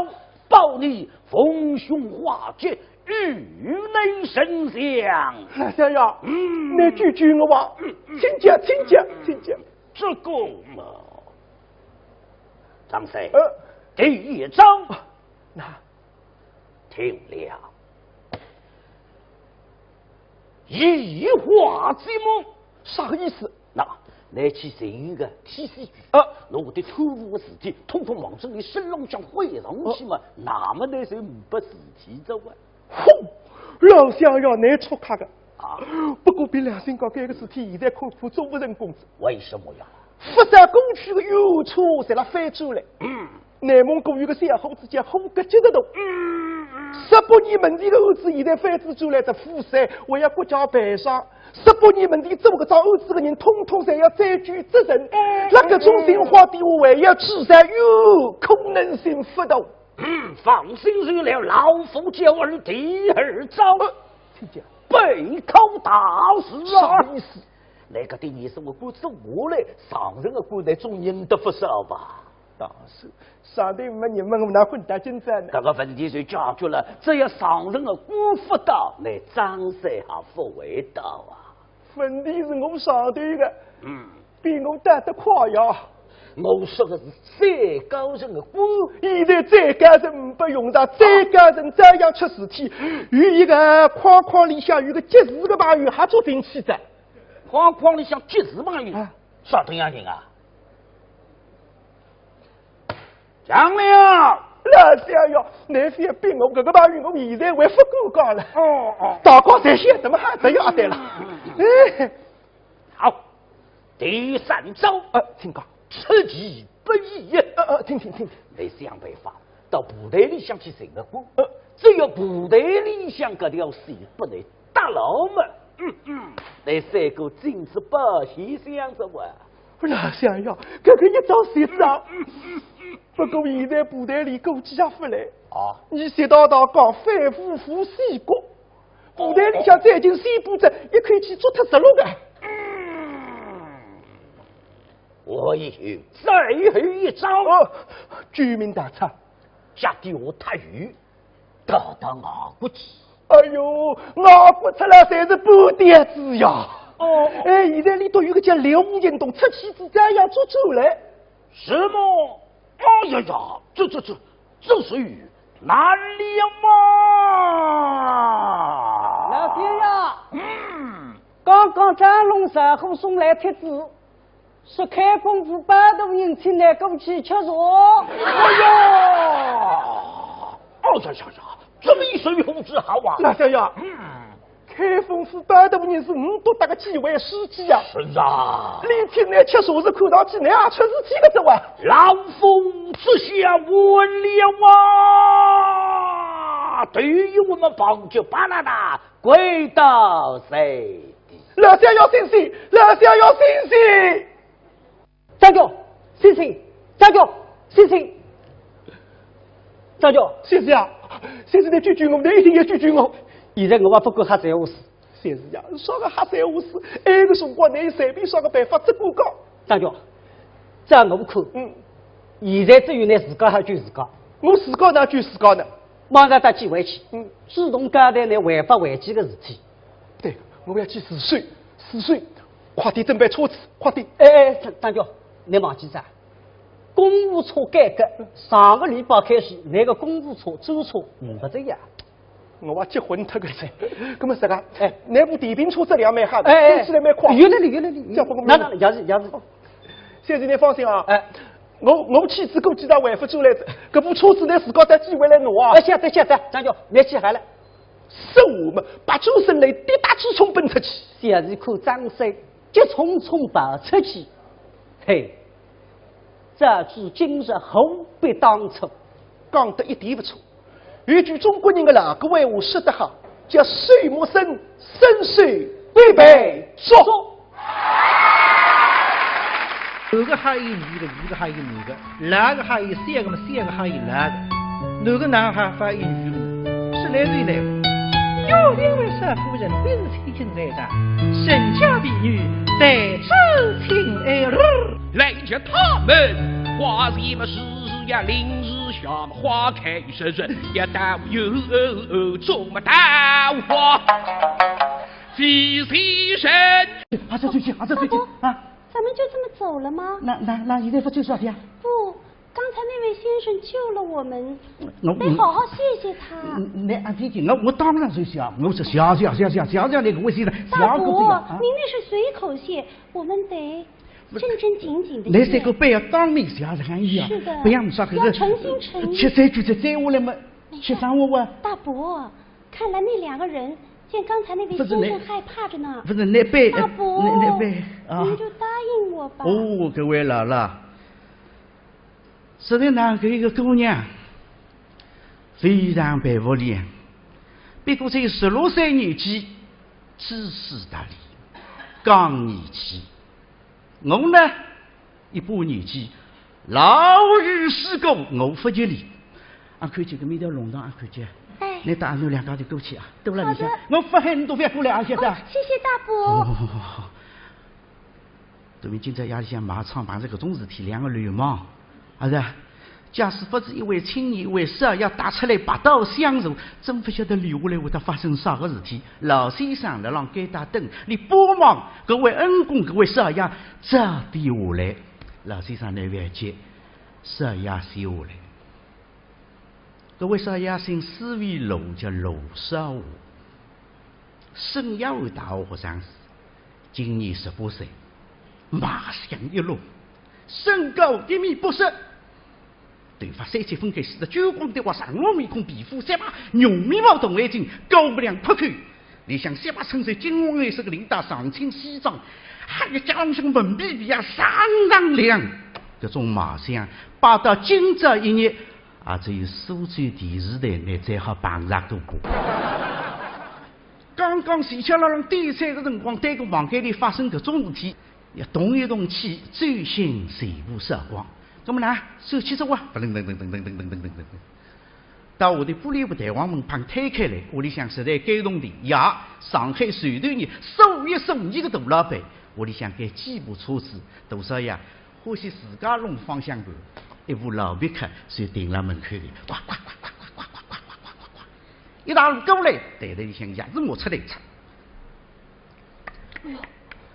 保你逢凶化吉，遇难成祥。老相爷，嗯。倷救救我吧！嗯，嗯。请讲，请讲，请讲。这个嘛，张三，呃。第一招，啊，那，听了。移花接木。啥个意思？那，来去寻个替死鬼，啊，拿我的贪污的事体，统统往这里身浪向毁上去嘛，哦，那么呢，就没事体做啊。吼，老相爷，你出客个。啊。不过凭良心讲，搿个事体现在看看做勿成功哉。为什么呀？勿少过去的冤屈侪辣翻转来。嗯。 内蒙古有个小伙子叫虎格吉的头，十八年门前的案子现在翻转转来，这富山还要国家赔偿。十八年门前做搿桩案子的人，统统侪要追究责任。那搿种情况底下，还要治罪，有可能性勿大。嗯，放心，有了老夫教儿第二招，呃，请讲。背靠大树啊！啥意思？那个第二是我官做下来，上任的官来总认得勿少吧？ 当然，上头没人问我哪混得进展呢？搿个问题就解决了，只要上任的官勿到，那张三还勿会到啊。问题是我上头的，嗯，比我到得快呀。我说的是最高层的官。现在最高层勿用得，最高层照样出事体。有一个框框里向有个急事的朋友还做定期的。框框里向急事朋友？啊。啥等样人啊？ 讲了。老相爷，你覅逼我，搿个朋友我现在还勿敢讲了。哦，哦。大家侪晓得嘛，还是要对了。嗯，嗯，嗯。哎。好，第三招。呃，请讲。出其不意。呃，呃，请，请，请。你想办法到部队里向去寻个官。呃。只要部队里向搿条线拨你搭牢嘛，嗯，嗯，你三个金子报现想着哇。 老相爷，搿个一招是一招。不过现在部队里估计也勿来。啊。你习大大讲反腐腐死骨，部队里向最近宣布着一口气捉脱十六个。嗯，我有最后一招。哦，救命大餐。脚底下踏雨， 逃到外国去。哎哟，外国出来侪是半吊子呀。哦。哎，现在里头有个叫刘运动，出去之前要捉出来。什么？哎呀呀，这，这，这，这是哪里嘛？老相爷，嗯。刚刚张龙上火送来帖子， 说开封府包大人请你过去吃茶。哎呀，哦呀呀呀，这么一说有好处好啊。老相爷，嗯。开封府包大人是唔多大个几位书记啊。是啊。你请你吃茶是看上去你也出事体个哉哇。老夫这下完了啊！对于我们绑架巴拉达， 跪倒在地。老相爷醒醒，老相爷醒醒！张局，醒醒！张局，醒醒！张局，醒醒啊！醒醒，你救救我，你一定要救救我！现在我也不敢瞎三胡四。醒醒啊，啥个瞎三胡四？埃个辰光，你有随便啥个办法只管讲。张局，照我看，嗯。现在只有你自家好救自家。我自家哪救自家呢？马上到纪委去，嗯。主动交代你违法违纪个事体。 对，我要去自首，自首，快点准备车子，快点。哎，哎，张，张局，你忘记哉？公务车改革，上个礼拜开始，那个公务车专车唔不这样。我还结婚脱个噻，搿么啥个？哎，那部电瓶车质量蛮好的，哎，哎，开起来蛮快。有道理，有道理。叫不过那，那，也是，也是。哦，先生，你放心啊。哎。我，我妻子估计到回勿转来，搿部车子呢，自家到纪委来拿啊。哎，晓得，晓得，张局，你去好了。 说话嘛，拔出身来，跌打直冲奔出去。小时看张三急匆匆跑出去，嘿，早知今日何必当初。讲得一点勿错。有句中国人的老古闲话说得好，叫水木生，生水必被捉。 男个还有女个，女个还有男个，老个还有小个嘛，小个还有老个。男个哪哈发有女个呢？说来就来。哟，两位少夫人，本是千金在上，人家婢女，待之请安。来见他们，花谢么时时呀，临时下么花开时日，也到有种么桃花。 几时人？啊，这最近，啊，这最近啊。咱们就这么走了吗？那，那，那现在不就是啊？不，刚才那位先生救了我们，我，得好好谢谢他。嗯，那，啊，这，我，我当然是谢，我是谢，谢，谢，谢，谢，谢那个位先生，谢个不一样啊。大伯，您那是随口谢，我们得正正经经的念。那这个背要当面写上一样，是的，不要说这个，要诚心诚意。吃这句再再下来嘛，没事。吃生活啊。大伯，看来那两个人见刚才那位先生害怕着呢。不是那背，大伯，那那背啊。您就答应我吧。哦，搿位老了，实在讲搿一个姑娘非常佩服俚，不过才十六岁年纪，知书达理，讲义气。 我呢，一把年纪，老于世故，我勿及俚。阿看见搿面条弄堂，阿看见，哎。你带阿囡两家头过去啊，到了里向，好的。我勿喊你都勿要过来啊，晓得？哦，谢谢大伯。哦，对面今朝夜里向卖唱碰着搿种事体，两个流氓，啊是啊？ 假使勿是一位青年为少爷踏出来拔刀相助，真勿晓得留下来会得发生啥个事体。老先生辣浪该搭等，俚巴望搿位恩公，搿位少爷早点下来。老先生呢，覅急，少爷先下来。搿位少爷姓施为罗，叫罗少华。 沈阳大学学生，今年十八岁，卖相一流，身高一米八十，头发三七分开，梳得锃光的滑，长须面孔，皮肤雪白，浓眉毛，大眼睛，高鼻梁阔口，里向雪白衬衫，金黄颜色的领带，上青西装，还有加上文皮皮鞋，锃锃亮。搿种卖相，摆到今朝一日，也只有苏州电视台才好碰着个。 刚刚徐巧辣浪点菜个辰光，对个房间里发生搿种事体，要动一动气，最先全部扫光。那么呢，手起手啊，噔噔噔噔噔噔噔噔噔噔，到下头玻璃布弹簧门旁推开来，屋里向实在该动的呀，上海首投呢，数一数二个大老板，屋里向该几部车子，大少爷欢喜自家弄方向盘，一部老别克就停辣门口里，呱呱呱呱呱呱呱呱呱呱呱呱。 一大路过来，袋袋里向钥匙摸出来一插。哎哟，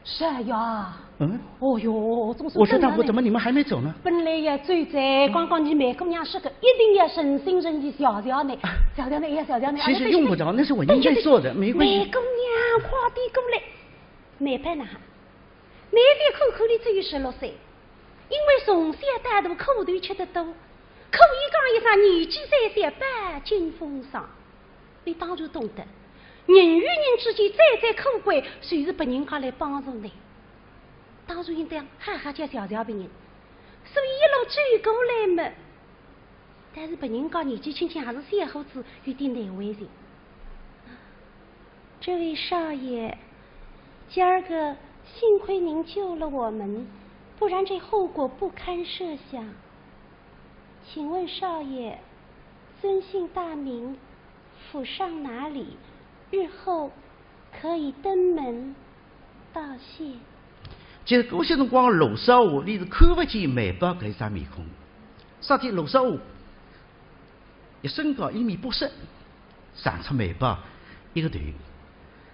少爷啊。嗯？哦哟，总算我说大伯，等到你。怎么你们还没走呢？本来要走哉，刚刚你梅姑娘说个，一定要诚心诚意谢谢你，啊。谢谢你，要谢谢你。其实用不着，那是我应该做的，没关系。梅姑娘，快点过来。梅宝呐，梅宝看看你只有十六岁，因为从小到大苦头吃得多，可以讲一声年纪虽小，饱经风霜。 你当然懂得，人与人之间最最可贵，就是别人家来帮助你。当然应当好好叫谢谢别人，所以一路追过来嘛。但是别人家年纪轻轻还是小伙子，有点难为情。这位少爷，今儿个幸亏您救了我们，不然这后果不堪设想。请问少爷，尊姓大名？ 府上哪里？日后可以登门道谢。其实搿歇辰光，罗少华俚是看勿见梅宝搿一张面孔。啥体罗少华，一身高一米八十，长出梅宝一个头。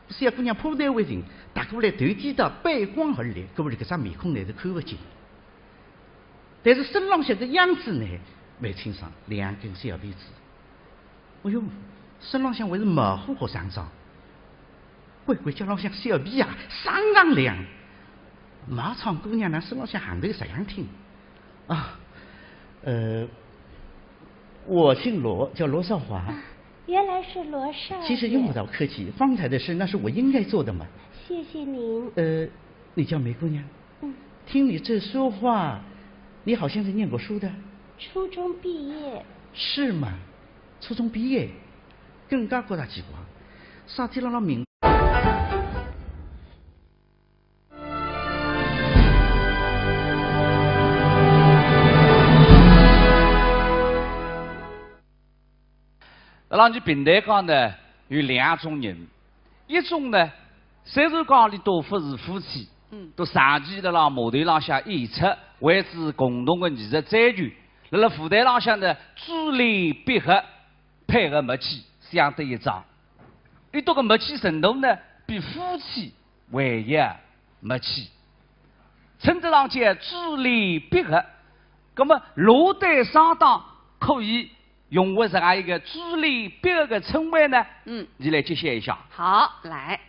小姑娘怕难为情，踏过来头低倒，背光而立，搿么搿张面孔呢是看勿见。但是身浪向个样子呢，蛮清爽，两根小辫子。 哎哟，身浪向还是毛货学生装，乖乖叫浪向小皮鞋，锃锃亮。卖唱姑娘呢，身浪向行头实样挺。啊，呃，我姓罗，叫罗少华。啊，原来是罗少爷。其实用不着客气，方才的事那是我应该做的嘛。谢谢您。呃，你叫梅姑娘？嗯。听你这说话，你好像是念过书的。初中毕业。是吗？ 初中毕业，更加觉着奇怪，啥体辣辣名。辣辣伲评弹界呢，有两种人，一种呢，虽然讲俚笃勿是夫妻，嗯。笃长期辣辣码头浪向演出，为之共同个艺术追求， 辣辣舞台浪向呢，珠联璧合，配合默契，相得益彰。俚笃个默契程度呢，比夫妻还要默契，称得上叫珠联璧合。那么，罗丹双档可以用为这样一个珠联璧合的称谓呢？嗯。你来揭晓一下。好，来。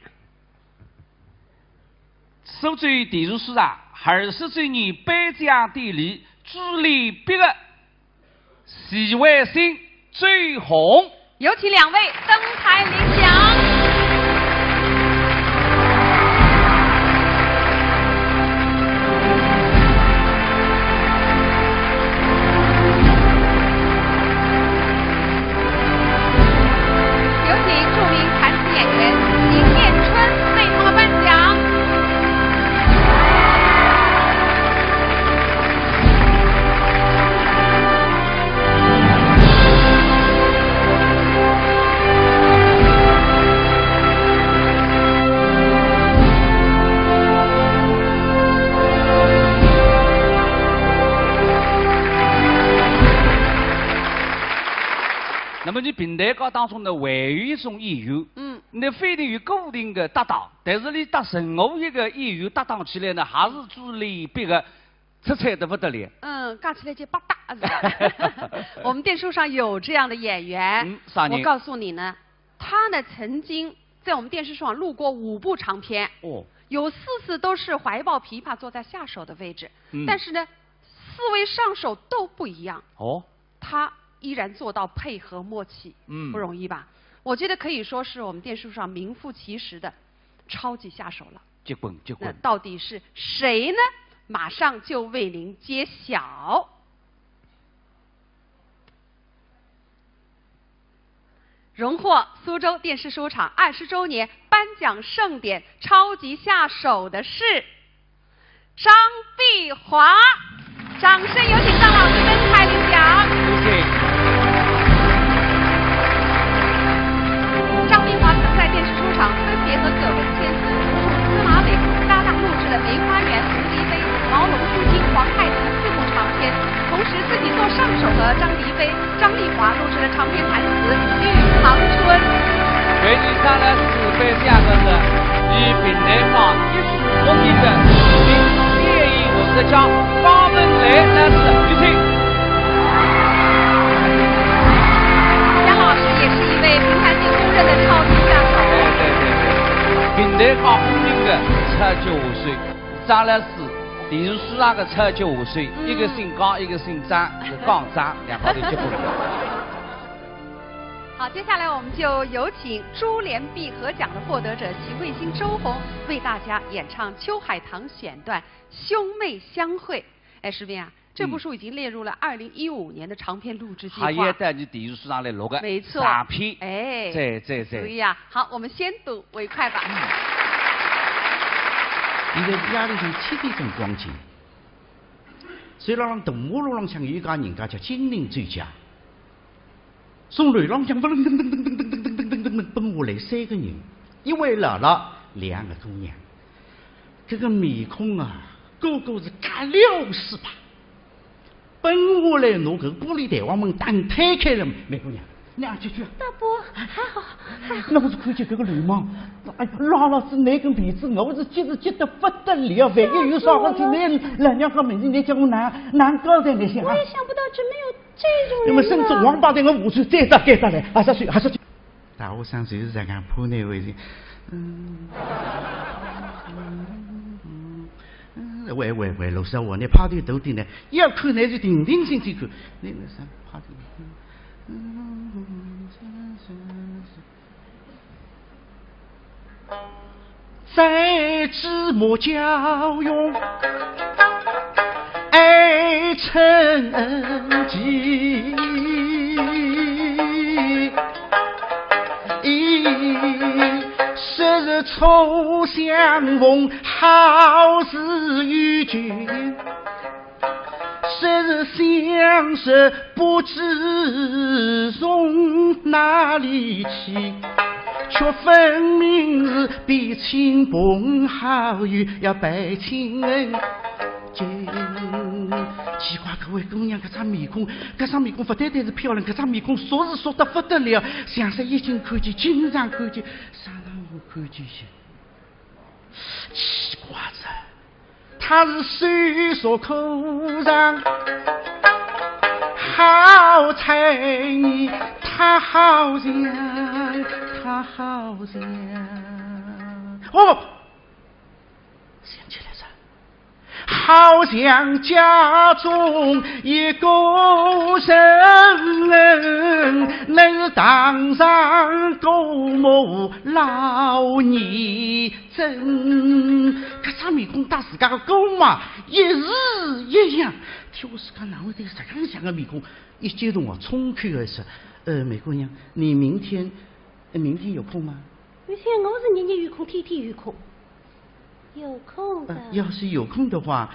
苏州电视书场二十周年颁奖典礼，朱丽碧的徐惠新、周红。有请两位登台领奖。有请著名弹词演员邢晏春为他们颁奖。 那么伲评弹界当中呢，还有一种演员，嗯。那勿一定有固定的搭档，但是伲搭任何一个演员搭档起来呢，还是朱丽碧个出彩得不得了。嗯，讲起来就百搭，是吧？我们电视上有这样的演员，嗯，啥人？我告诉你呢，他呢曾经在我们电视上录过五部长篇，哦。有四次都是怀抱琵琶坐在下手的位置，嗯。但是呢，四位上手都不一样。哦。 他依然做到配合默契，嗯。不容易吧？我觉得可以说是我们电视上名副其实的超级下手了。结棍，结棍。那到底是谁呢？马上就为您揭晓。荣获苏州电视书场二十周年颁奖盛典超级下手的是 张碧华，掌声有请张老师登台领奖。有请。张碧华曾在电视书场分别和葛文乾、苏童、司马伟搭档录制了《梅花缘》《蝴蝶杯》《毛龙出京》《皇太极》四部长篇，同时自己做上手和张迪飞、 张丽华录制的长篇弹词《玉堂春》。为你带来是被这样的是以评弹界一时风云的著名电影作家方文雷老师，有请。杨老师也是一位评弹界公认的超级下手。对对对对，评弹界公认的超级下手，张老师。 电视上个超级下手，嗯。一个姓江，一个姓张，是江张，两家头结棍。好，接下来我们就有请珠联璧合奖的获得者徐惠新、周红为大家演唱秋海棠选段《兄妹相会》。哎，石斌啊，这部书已经列入了二零一五年的长篇录制计划。嗯。还要到伲电视上来录个，没错。长篇。哎，在，在，在。所以啊，好，我们先睹为快吧。 现在是夜里向七点钟光景，走廊浪大马路浪向有一家人家叫金陵酒家，从楼浪向噔噔噔噔噔噔噔噔噔噔奔下来三个人，一位老老，两个姑娘。搿个面孔啊，个个是甲流水吧。 奔下来拿搿个玻璃弹簧门打推开了，梅姑娘，侬进去啊。大伯，还好，还好。那我是看见搿个流氓，哎呀，拉牢仔拿根辫子，我是急是急得不得了，万一有啥事体，倷老娘家面前，倷叫我哪，哪交代倷想啊？我也想不到，真没有这种人呢。那么甚至王八蛋，我下去再打，该打来，还是去，还是去。 大学生就是这样，怕难为情。嗯，嗯，嗯，喂，喂，喂，老实话，倷派头大点呢，要看倷就定定心去看。倷那啥，派头，嗯，嗯，嗯，嗯，嗯。 在芝麻教育爱成疾，昔日初相逢好似遇君。 昔日相识不知从哪里起，却分明是比亲朋好友要拜亲恩近。奇怪，搿位姑娘搿张面孔，搿张面孔勿单单是漂亮，搿张面孔熟是熟得不得了，像煞已经看见，经常看见，啥辰光看见些？ 奇怪哉，她是手熟口尝，好猜疑，她好像，她好像。哦，想起来哉，还好像家中一个人，能当上姑母老年珍。搿张面孔搭自家个姑妈一式一样，天，我自家哪会得有搿样像个面孔？一激动啊，冲口而出：“呃，梅姑娘，你明天，呃，明天有空吗？”“明天我是日日有空，天天有空。”“有空的。”“呃，要是有空的话，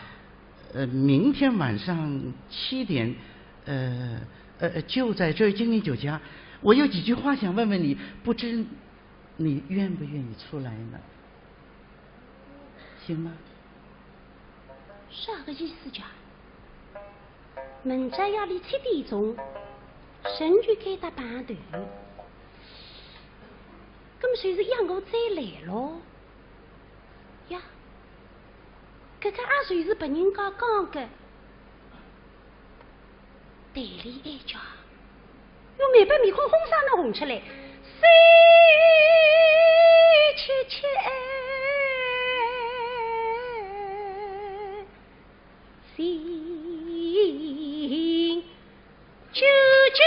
呃，明天晚上七点，呃，呃，就在这儿金陵酒家，我有几句话想问问你，不知你愿不愿意出来呢？行吗？”“啥个意思讲？明朝夜里七点钟，人就该搭碰头，搿么就是约我再来咯？呀，搿个也就是别人家讲个。”对俚哀叫，用梅宝面孔红啥能红出来？“谁去去哎，心啾啾。”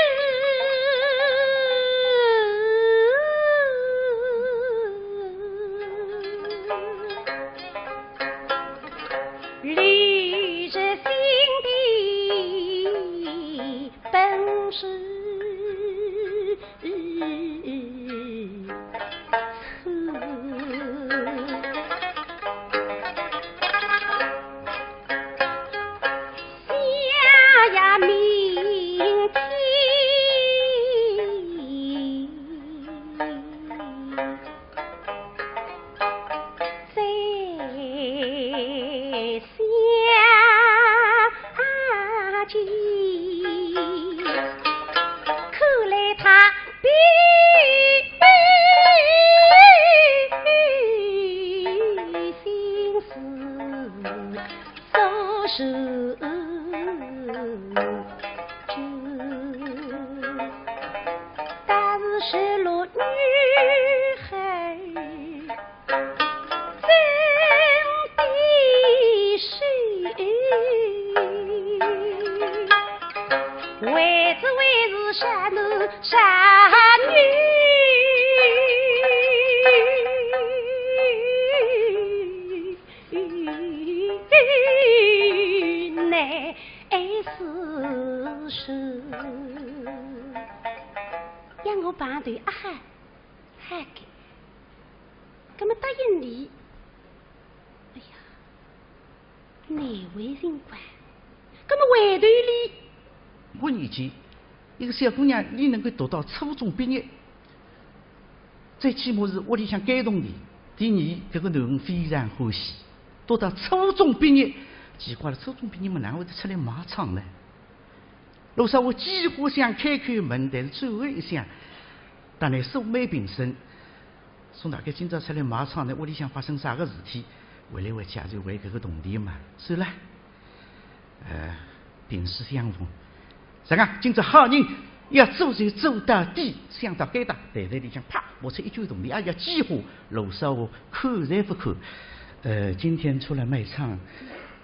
让我碰头啊哈，嗨个，搿么答应俚，哎呀，难为情个，搿么回头俚。我年纪，一个小姑娘，俚能够读到初中毕业，最起码是屋里向感动的。第二，搿个囡恩非常欢喜，读到初中毕业，奇怪了，初中毕业么哪会得出来卖唱呢？ 罗少华几乎想开口问，但是最后一想，当然素昧平生。说大概今朝出来卖唱呢，屋里向发生啥个事体，回来回去也就为搿个铜钿嘛。算了，呃，萍水相逢。啥个？今朝好人要做就做到底，想到该搭，袋袋里向啪，摸出一卷铜钿，哎呀，几乎罗少华看侪勿看。呃，今天出来卖唱，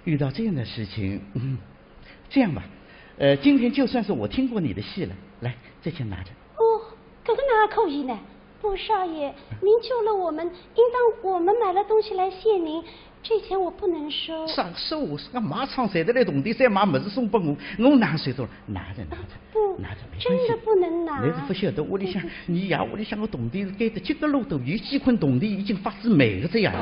遇到这样的事情，嗯， 这样吧，呃，今天就算是我听过你的戏了，来，这钱拿着。哦，搿个哪可以呢？不，少爷，您救了我们，应当我们买了东西来谢您，这钱我不能收。啥个收？啥个卖唱赚得来铜钿，再买物事送拨我，我哪收得了？拿着，拿着，不，拿着，没关系。真的不能拿。倷是勿晓得，屋里向，对不起。倷爷屋里向个铜钿是该得几个路多，有几捆铜钿已经发仔霉个这样。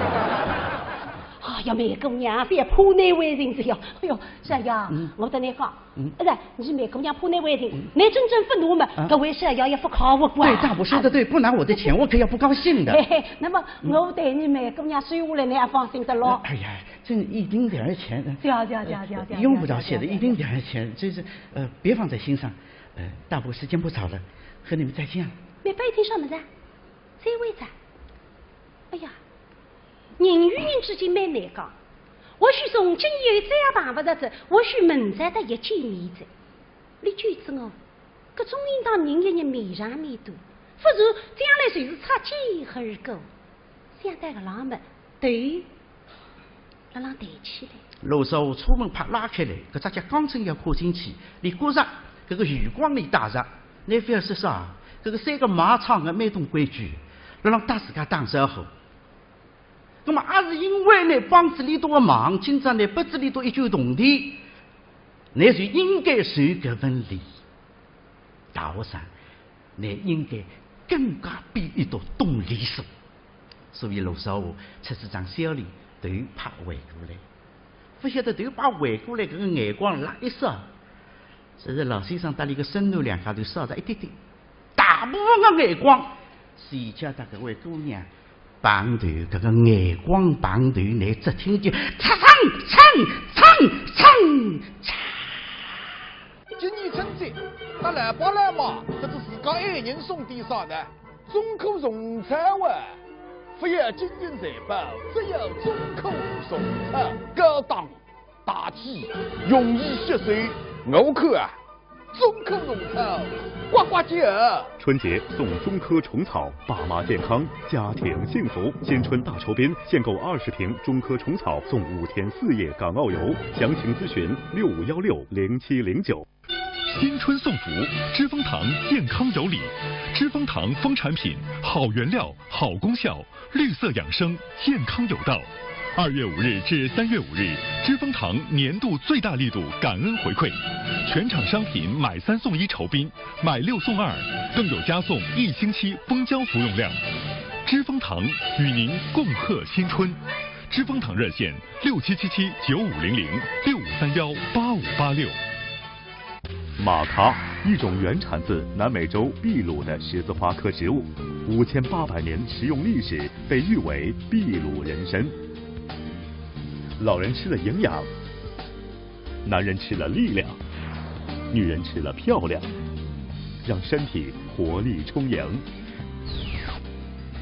哎呀，梅姑娘，覅怕难为情哉呀。哎哟，少爷，嗯。我搭倷讲， 嗯。哎，倷梅姑娘怕难为情，嗯。倷真正勿拿嘛，啊。搿位少爷也勿高兴个。对，大伯说得对，不拿我的钱，我可要不高兴的。嘿嘿，那么我代倷梅姑娘收下来，倷也放心得咯。哎呀，这一丁点儿钱，对啊，对啊，对啊，对啊，对啊，用不着谢的，对啊，对啊，对啊。一丁点儿钱，这是，呃，别放在心上。呃，大伯时间不早了，和你们再见了。梅宝一听啥物事啊？再会哉。哎呀， 人与人之间蛮难讲，或许从今以后再也碰勿着哉，或许明朝搭伊见面哉。倷觉着哦，搿种应当人与人面上面对，勿然将来就是擦肩而过。想到搿浪么，头辣浪弹起来。罗少华车门啪拉开来，搿只脚刚正要跨进去，俚觉着搿个余光里带着，倷覅说啥，搿个三个卖唱个蛮懂规矩，辣浪搭自家打招呼。葛末也是因为倷帮仔俚笃个忙，今朝倷拨仔俚笃一卷铜钿，倷就应该受搿份礼。大学生， 倷应该更加比俚笃懂礼数。所以罗少华出仔张笑脸，头别回过来。勿晓得头别回过来，搿个眼光辣一扫，只是老先生搭俚个孙囡两家头扫着一点点，大部分个眼光，是叫搭搿位姑娘碰头，搿个眼光碰头，倷只听见嚓嚓嚓嚓嚓嚓。 今年春节，搭老爸老妈，或者自家爱人送点啥呢？中科虫草啊！勿要金银财宝，只要中科虫草，高档、大气、容易吸收。我看啊，中科虫草，呱呱叫。春节送中科虫草，爸妈健康，家庭幸福。新春大酬宾，限购二十瓶中科虫草，送五天四夜港澳游。详情咨询六五幺六零七零九。 新春送福，知蜂堂健康有礼。知蜂堂蜂产品，好原料、好功效，绿色养生，健康有道。二月五日至三月五日，知蜂堂年度最大力度感恩回馈，全场商品买三送一酬宾，买六送二，更有加送一星期蜂胶服用量。知蜂堂与您共贺新春。知蜂堂热线六七七七九五零零，六五三幺八五八六。 马咖，一种原产自南美洲秘鲁的十字花科植物，五千八百年食用历史，被誉为秘鲁人参。老人吃了营养，男人吃了力量，女人吃了漂亮，让身体活力充盈。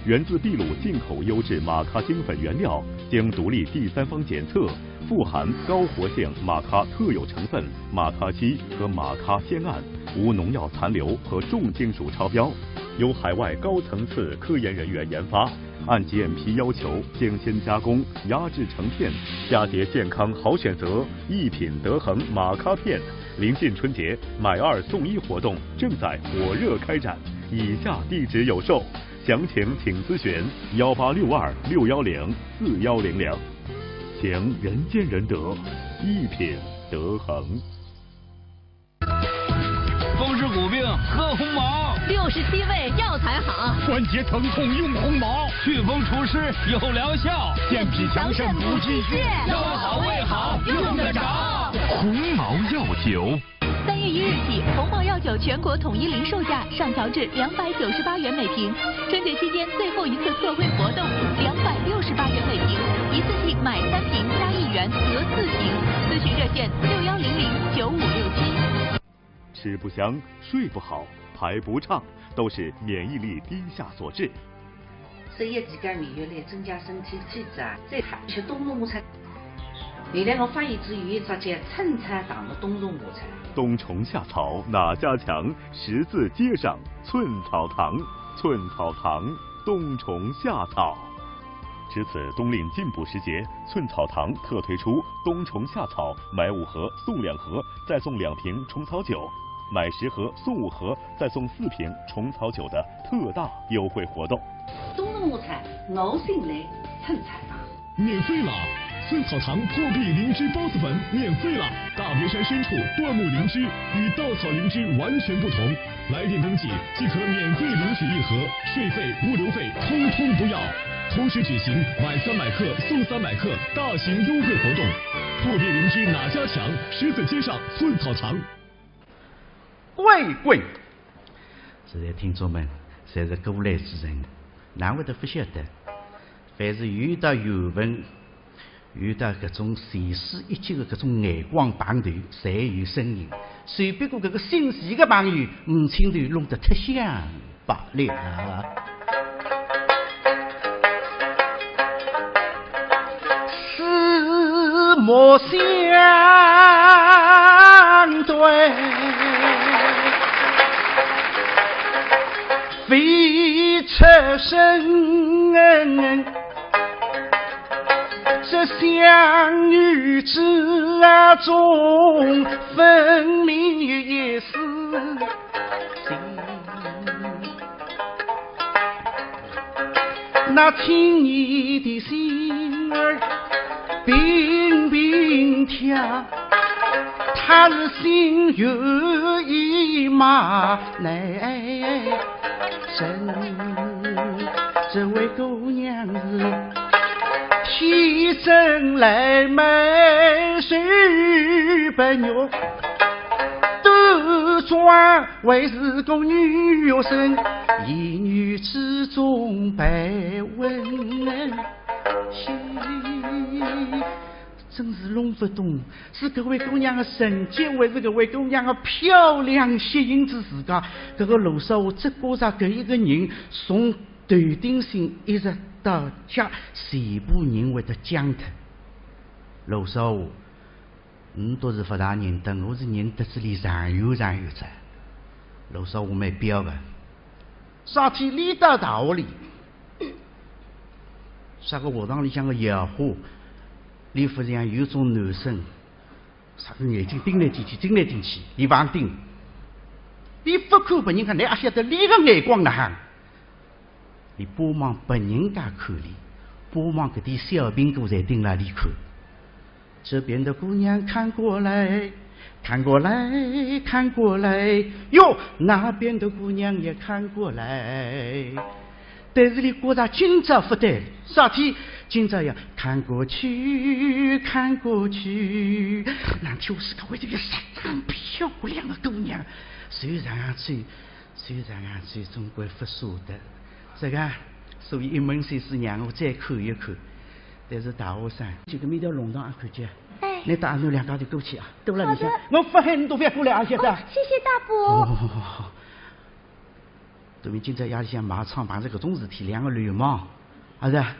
源自秘鲁进口优质马咖精粉原料，经独立第三方检测， 富含高活性马咖特有成分马咖烯和马咖酰胺，无农药残留和重金属超标，由海外高层次科研人员研发，按GMP要求精心加工、压制成片，佳节健康好选择，一品德恒马咖片。临近春节，买二送一活动正在火热开展，以下地址有售。 详情请咨询幺八六二六幺零四幺零零。情人见人得，一品德恒。风湿骨病喝鸿茅，六十七味药材好，关节疼痛用鸿茅，祛风除湿有疗效，健脾强肾补气血，腰好胃好用得着。鸿茅药酒。 三月一日起，鸿茅药酒全国统一零售价上调至两百九十八元每瓶。春节期间最后一次特惠活动，两百六十八元每瓶，一次性买三瓶加一元得四瓶。咨询热线六幺零零九五六七。吃不香，睡不好，排不畅，都是免疫力低下所致。 所以自家免疫力增加，身体体质啊，最好吃冬虫夏草。原来我发现只有一只叫寸草堂的冬虫夏草。冬虫夏草哪家强？十字街上寸草堂，寸草堂冬虫夏草。值此冬令进补时节，寸草堂特推出冬虫夏草买五盒送两盒，再送两瓶虫草酒，买十盒送五盒，再送四瓶虫草酒的特大优惠活动。冬虫夏草，我信赖寸草堂。免费啦！寸草堂破壁灵芝孢子粉免费啦！大别山深处，椴木灵芝与稻草灵芝完全不同。来电登记即可免费领取一盒，税费、物流费通通不要。同时举行买三百克送三百克大型优惠活动。破壁灵芝哪家强？十字街上寸草堂。乖乖，现在听众们侪是过来之人，哪会得勿晓得？凡是有点缘分，有点搿种前世一劫的搿种眼光碰头，侪有声音。只不过搿个姓钱的朋友，五千头弄得忒响罢了。四目相对，未出声。相遇之中，分明有一丝心。那听你的心儿并并跳，他是心猿意马，奈人这位姑娘是天生来貌秀不玉，端庄还是个女学生，一语之中被问心。真是弄不懂，是搿位姑娘的成绩，还是搿位姑娘的漂亮吸引着自家？搿个罗少华只觉着搿一个人从头顶心一直到脚，全部人会得僵脱。罗少华，侬倒是勿大认得，我是认得仔俚长远长远哉。罗少华蛮彪个，啥体俚到大学里，啥个学堂里向个校花，俚勿像有种男生，啥个眼睛盯来盯去，盯来盯去，俚勿盯。俚勿看别人家，倷阿晓得俚个眼光哪哼？俚巴望别人家看俚，巴望搿点小苹果侪盯牢俚看。这边的姑娘看过来，看过来，看过来，哟，那边的姑娘也看过来。但是俚觉着今朝勿对，啥体？今朝要看过去，看过去，难道是搿位头有十张漂亮的姑娘？虽然啊，最虽然啊，最终归勿舍得。这个，所以一门心思让我再看一看。但是大学生，搿个面条弄堂也看见，哎。倷带阿囡两家头过去啊，到了里向，好的。我勿喊侬都勿要过来啊，晓得？哦，谢谢大伯。哦，好好好好。对面今朝夜里向卖唱碰着搿种事体，两个流氓，啊是啊？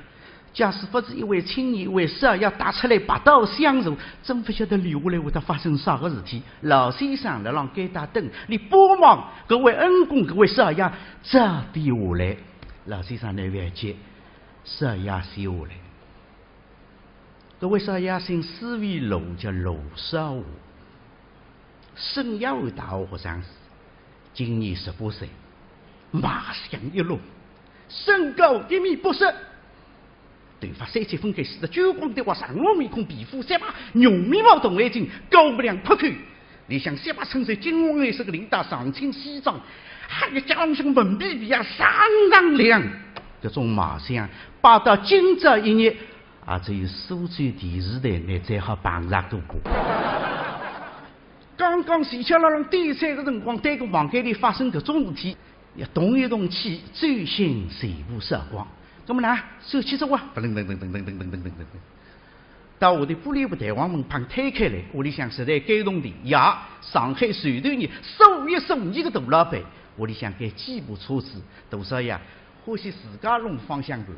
假使勿是一位青年为少爷踏出来拔刀相助，真勿晓得留下来会得发生啥个事体。老先生辣浪该搭等，俚巴望搿位恩公、搿位少爷早点下来。老先生呢，覅急，少爷先下来。搿位少爷姓施维罗，叫罗少华，圣约翰大学学生，今年十八岁，卖相一流，身高一米八十， 头发三七分开，梳得锃光的，长须面孔，皮肤雪白，浓眉毛，大眼睛，高鼻梁阔口。里向雪白衬衫，金黄颜色的领带，上青西装，还有加上文皮皮鞋，锃锃亮。搿种卖相，摆到今朝一日，也只有苏州电视台倷才好碰着个吧。刚刚前脚辣浪点菜个辰光，对个房间里发生搿种事体， 要动一动气，最先全部扫光。那么呢，手起手啊，噔噔噔噔噔噔噔噔噔噔噔，到下头玻璃布弹簧门旁推开来，屋里向实在该动地呀，上海随头人数一数二个大老板，屋里向该几部车子，多少呀，欢喜自家弄方向盘，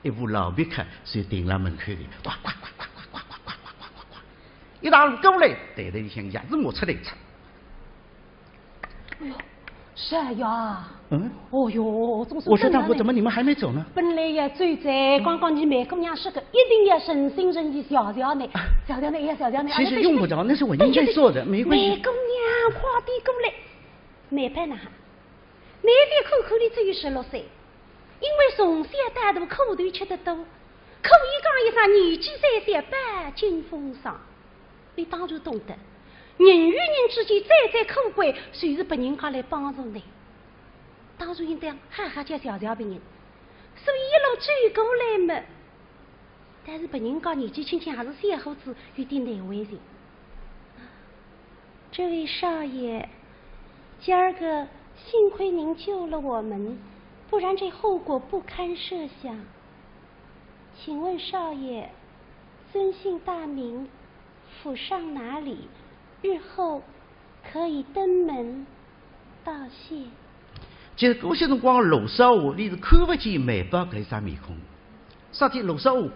一部老别克就停辣门口里，呱呱呱呱呱呱呱呱呱呱呱呱，一大路过来，袋袋里向钥匙摸出来一插。 哎呦，少爷啊！嗯？哦哟，总算等来了。我说大伯，怎么你们还没走呢？本来要走哉，刚刚你梅姑娘说个，一定要诚心诚意谢谢你，谢谢你，要谢谢你。其实用不着，那是我应该做的，没关系。梅姑娘，快点过来。梅宝呐，你的哥哥呢只有十六岁，因为从小到大苦头吃得多，可以讲一声年纪虽小，饱经风霜。 你当然懂得，人与人之间最最可贵，就是别人家来帮助你。当然应当好好叫谢谢别人，所以一路走过来嘛，但是别人家年纪轻轻还是小伙子，有点难为情。这位少爷，今儿个幸亏您救了我们，不然这后果不堪设想。请问少爷，尊姓大名？ 府上哪里？日后可以登门道谢。其实搿歇辰光，罗少华俚是看勿见梅宝搿一张面孔。啥体？罗少华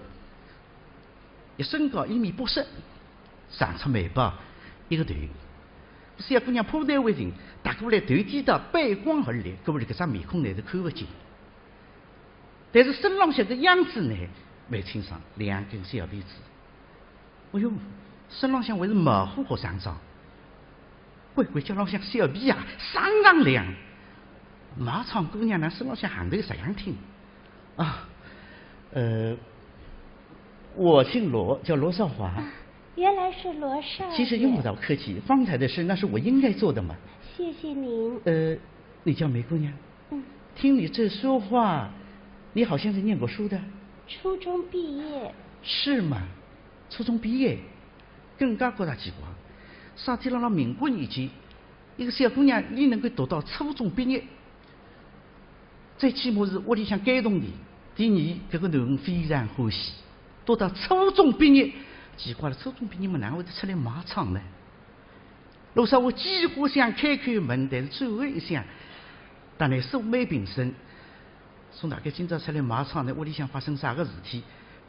一身高一米八十，长出梅宝一个头。小姑娘怕难为情，踏过来头低倒背光而来，搿么搿张面孔倷是看勿见。但是身浪向个样子呢，蛮清爽，两根小辫子。哎哟，身浪向还是毛货学生装，乖乖叫浪向小皮鞋，锃锃亮。卖唱姑娘呢，身浪向行头实样挺。啊，呃，我姓罗，叫罗少华。啊，原来是罗少爷。其实用不着客气，方才的事那是我应该做的嘛。谢谢您。呃，你叫梅姑娘？嗯。听你这说话，你好像是念过书的。初中毕业。是吗？初中毕业，更加觉着奇怪。啥体辣辣民国年间，一个小姑娘，伊能够读到初中毕业，最起码是屋里向感动的。第二，搿个囡恩非常欢喜，读到初中毕业，奇怪了，初中毕业嘛，哪会得出来卖唱呢？罗少华几乎想开口问，但是最后一想，当然素昧平生，说大概今朝出来卖唱呢，屋里向发生啥个事体，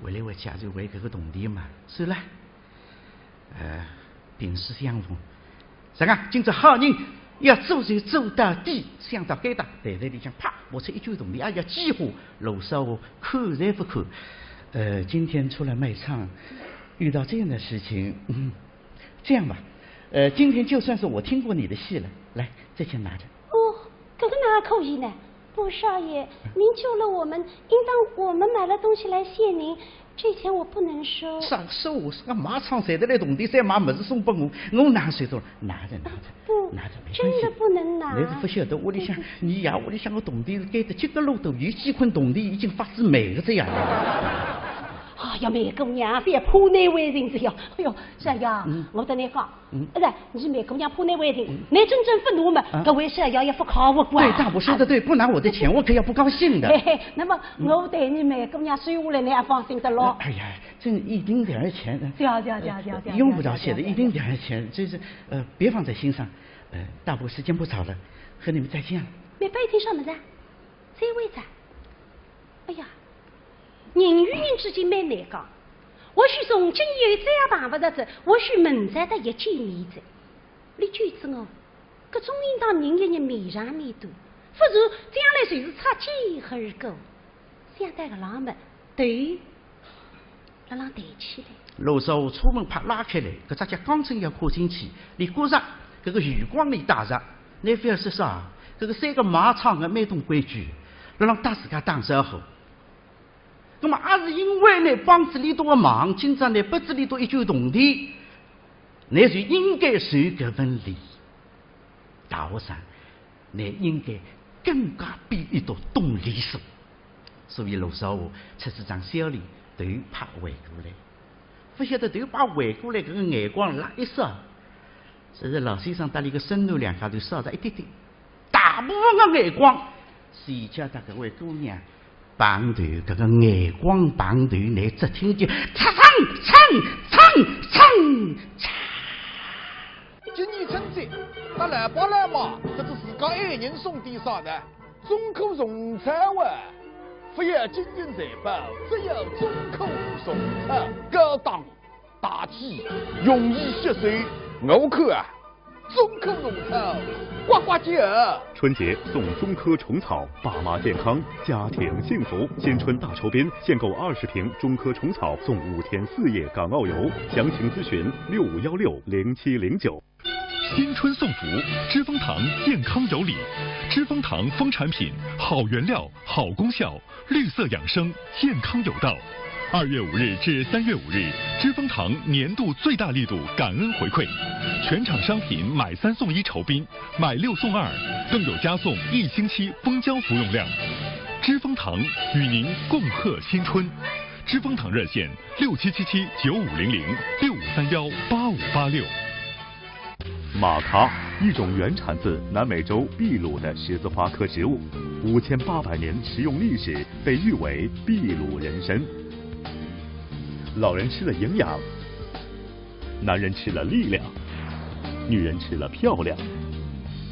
回来回去也就为搿个铜钿嘛，算了。 呃，萍水相逢。实梗，今朝好人要做就做到底，想到该搭，袋袋里向啪，摸出一卷铜钿，哎呀，几乎罗少华看侪勿看。呃，今天出来卖唱，遇到这样的事情，嗯，这样吧，呃，今天就算是我听过你的戏了，来，这钱拿着。哦，搿个哪可以呢？ 不，少爷，您救了我们，应当我们买了东西来谢您，这钱我不能收。啥个收？我是个卖唱赚得来铜钿，再买物事送拨我，我哪收得了？拿着，拿着，不，拿着，没关系。真的不能拿。侬是勿晓得，屋里向，对不起。侬爷屋里向个铜钿是该得几个路多，有几捆铜钿已经发仔霉个这样。哎呀，梅姑娘，覅怕难为情哉呀。哎哟，少爷，嗯。我搭侬讲， 嗯。哎，侬梅姑娘怕难为情，嗯。侬真正勿拿嘛，啊。搿位少爷也勿靠我管。对，大伯说得对，不拿我的钱，我可要不高兴的。嘿嘿，那么我代侬梅姑娘收下来，侬也放心得咯。哎呀，这一丁点儿钱，对啊，对啊，对啊，对啊，对啊，用不着谢的，对啊，对啊，对啊。一丁点儿钱，这是，呃，别放在心上。呃，大伯时间不早了，和你们再见了。梅宝一听啥物事啊？再会哉。 哎呀，人与人之间蛮难讲，或许从今以后再也碰勿着哉，或许明朝搭伊见面哉。俚觉着哦，搿种应当人与人面上面对，勿然将来就是擦肩而过。想到搿浪么，头 辣浪抬起来。罗少华车门啪拉开来，搿只脚刚正要跨进去，俚觉着搿个余光里带着，侬覅说啥，搿个三个卖唱个蛮懂规矩，辣浪搭自家打招呼。葛末也是因为侬帮仔俚笃个忙，今朝侬拨仔俚笃一卷铜钿，侬就应该受搿份礼。大学生，侬应该更加比俚笃懂礼数。 所以罗少华出仔张笑脸，头别回过来。勿晓得头别回过来，搿个眼光辣一扫，只是老先生搭俚个孙囡两家头扫着一点点，大部分个眼光是叫搭搿位姑娘碰头，搿个眼光碰头，侬只听见嚓嚓嚓嚓嚓嚓。今年春节，搭老爸老妈，或者自家爱人送点啥呢？ 中科虫草啊，勿要金银财宝，只要中科虫草。高档、大气、容易吸收，我看啊，中科虫草呱呱叫。春节送中科虫草，爸妈健康，家庭幸福。新春大酬宾，限购二十瓶中科虫草，送五天四夜港澳游。详情咨询六五幺六零七零九。 新春送福，知蜂堂健康有礼。知蜂堂蜂产品，好原料、好功效，绿色养生，健康有道。二月五日至三月五日，知蜂堂年度最大力度感恩回馈，全场商品买三送一酬宾，买六送二，更有加送一星期蜂胶服用量。知蜂堂与您共贺新春。知蜂堂热线六七七七九五零零，六五三幺八五八六。 玛咖，一种原产自南美洲秘鲁的十字花科植物，五千八百年食用历史，被誉为秘鲁人参。老人吃了营养，男人吃了力量，女人吃了漂亮，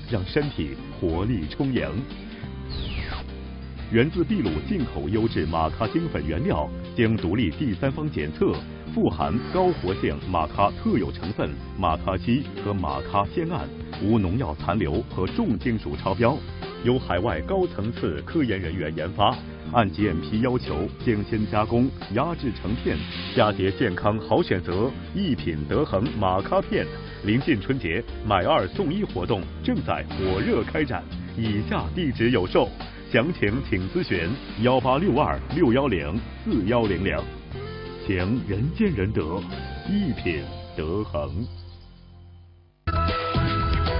让身体活力充盈。源自秘鲁进口优质玛咖精粉原料，经独立第三方检测， 富含高活性玛咖特有成分玛咖烯和玛咖酰胺，无农药残留和重金属超标，由海外高层次科研人员研发，按GMP要求精心加工、压制成片，佳节健康好选择，一品德恒玛咖片。临近春节，买二送一活动正在火热开展，以下地址有售，详情请咨询幺八六二六幺零四幺零零。情人见人得，一品德恒。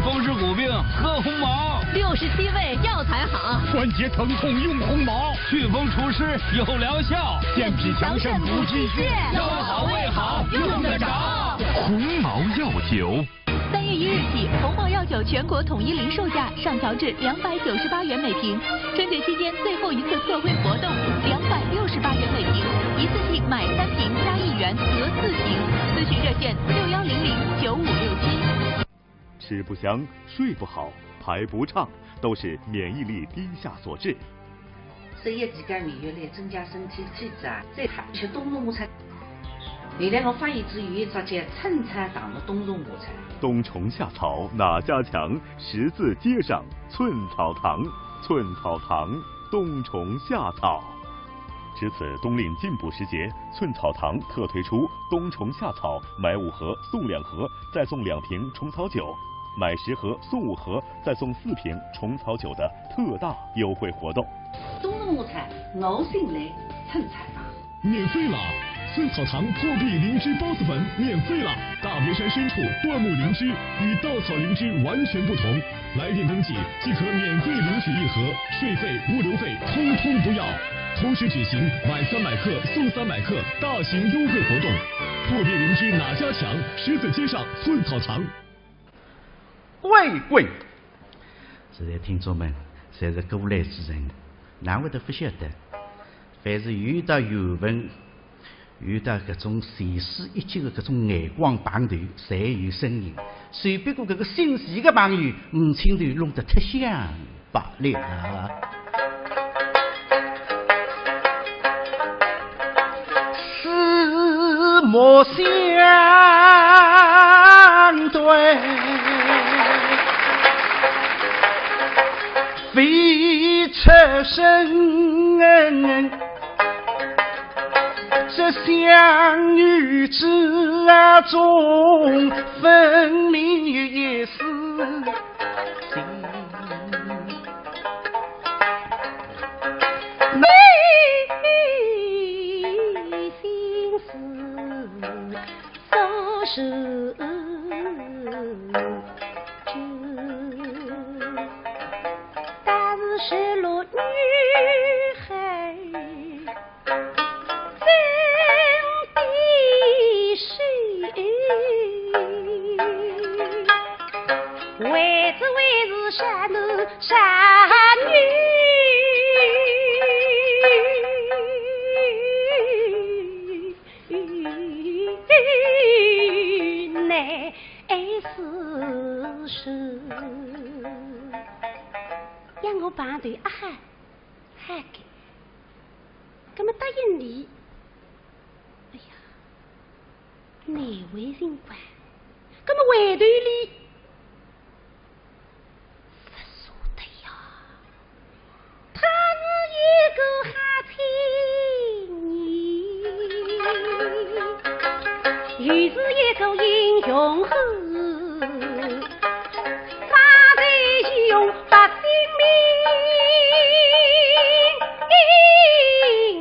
风湿骨病喝鸿茅，六十七味药材好，关节疼痛用鸿茅，祛风除湿有疗效，健脾强肾补气血，腰好胃好用得着。鸿茅药酒。三月一日起，鸿茅药酒全国统一零售价上调至两百九十八元每瓶。春节期间最后一次特惠活动，两百六十八元每瓶，一次性买三瓶加一元得四瓶。咨询热线六幺零零九五六七。吃不香，睡不好，排不畅，都是免疫力低下所致。所以自家免疫力增加身体体质啊，最好吃冬虫夏草。原来我发现只有一只叫寸草堂的冬虫夏草。冬虫夏草哪家强？十字街上寸草堂，寸草堂冬虫夏草。值此冬令进补时节，寸草堂特推出冬虫夏草买五盒送两盒，再送两瓶虫草酒，买十盒送五盒，再送四瓶虫草酒的特大优惠活动。冬虫夏草，我信赖寸草堂。免费了！寸草堂破壁灵芝孢子粉免费了！大别山深处椴木灵芝与稻草灵芝完全不同，来电登记即可免费领取一盒，税费、物流费通通不要。同时举行买三百克送三百克大型优惠活动，破壁灵芝哪家强？十字街上寸草堂。喂喂，现在听众们侪是过来之人，哪会得勿晓得？凡是有得缘分，有得搿种前世一劫的搿种眼光碰头，侪有声音。只不过搿个姓徐的朋友，五千头弄得忒响罢了。四目相对，非出声。这相遇之中，分明有一丝情。你心思所是君，但是失落女孩 真的是，为之为是杀男杀女，乃是是。让我碰头啊哈。 嗨，搿么答应俚，哎呀，难为情个，搿么回头俚，勿舍得呀。他是一个好青年，又是一个英雄汉。 杀贼用百姓命，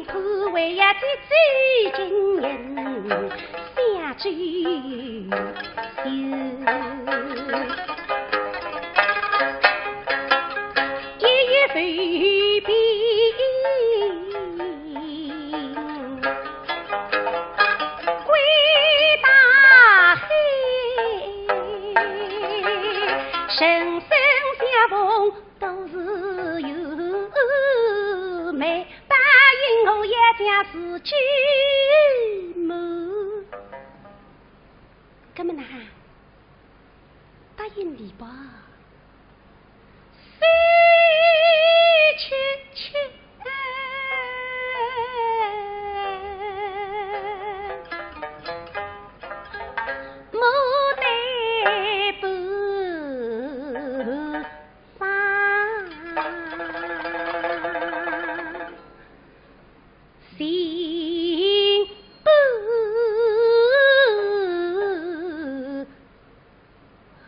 只为呀这几斤银相救。一夜未平 归大海，人生相逢都是有美，答应我一定是寂寞。搿么哪哈？答应俚吧。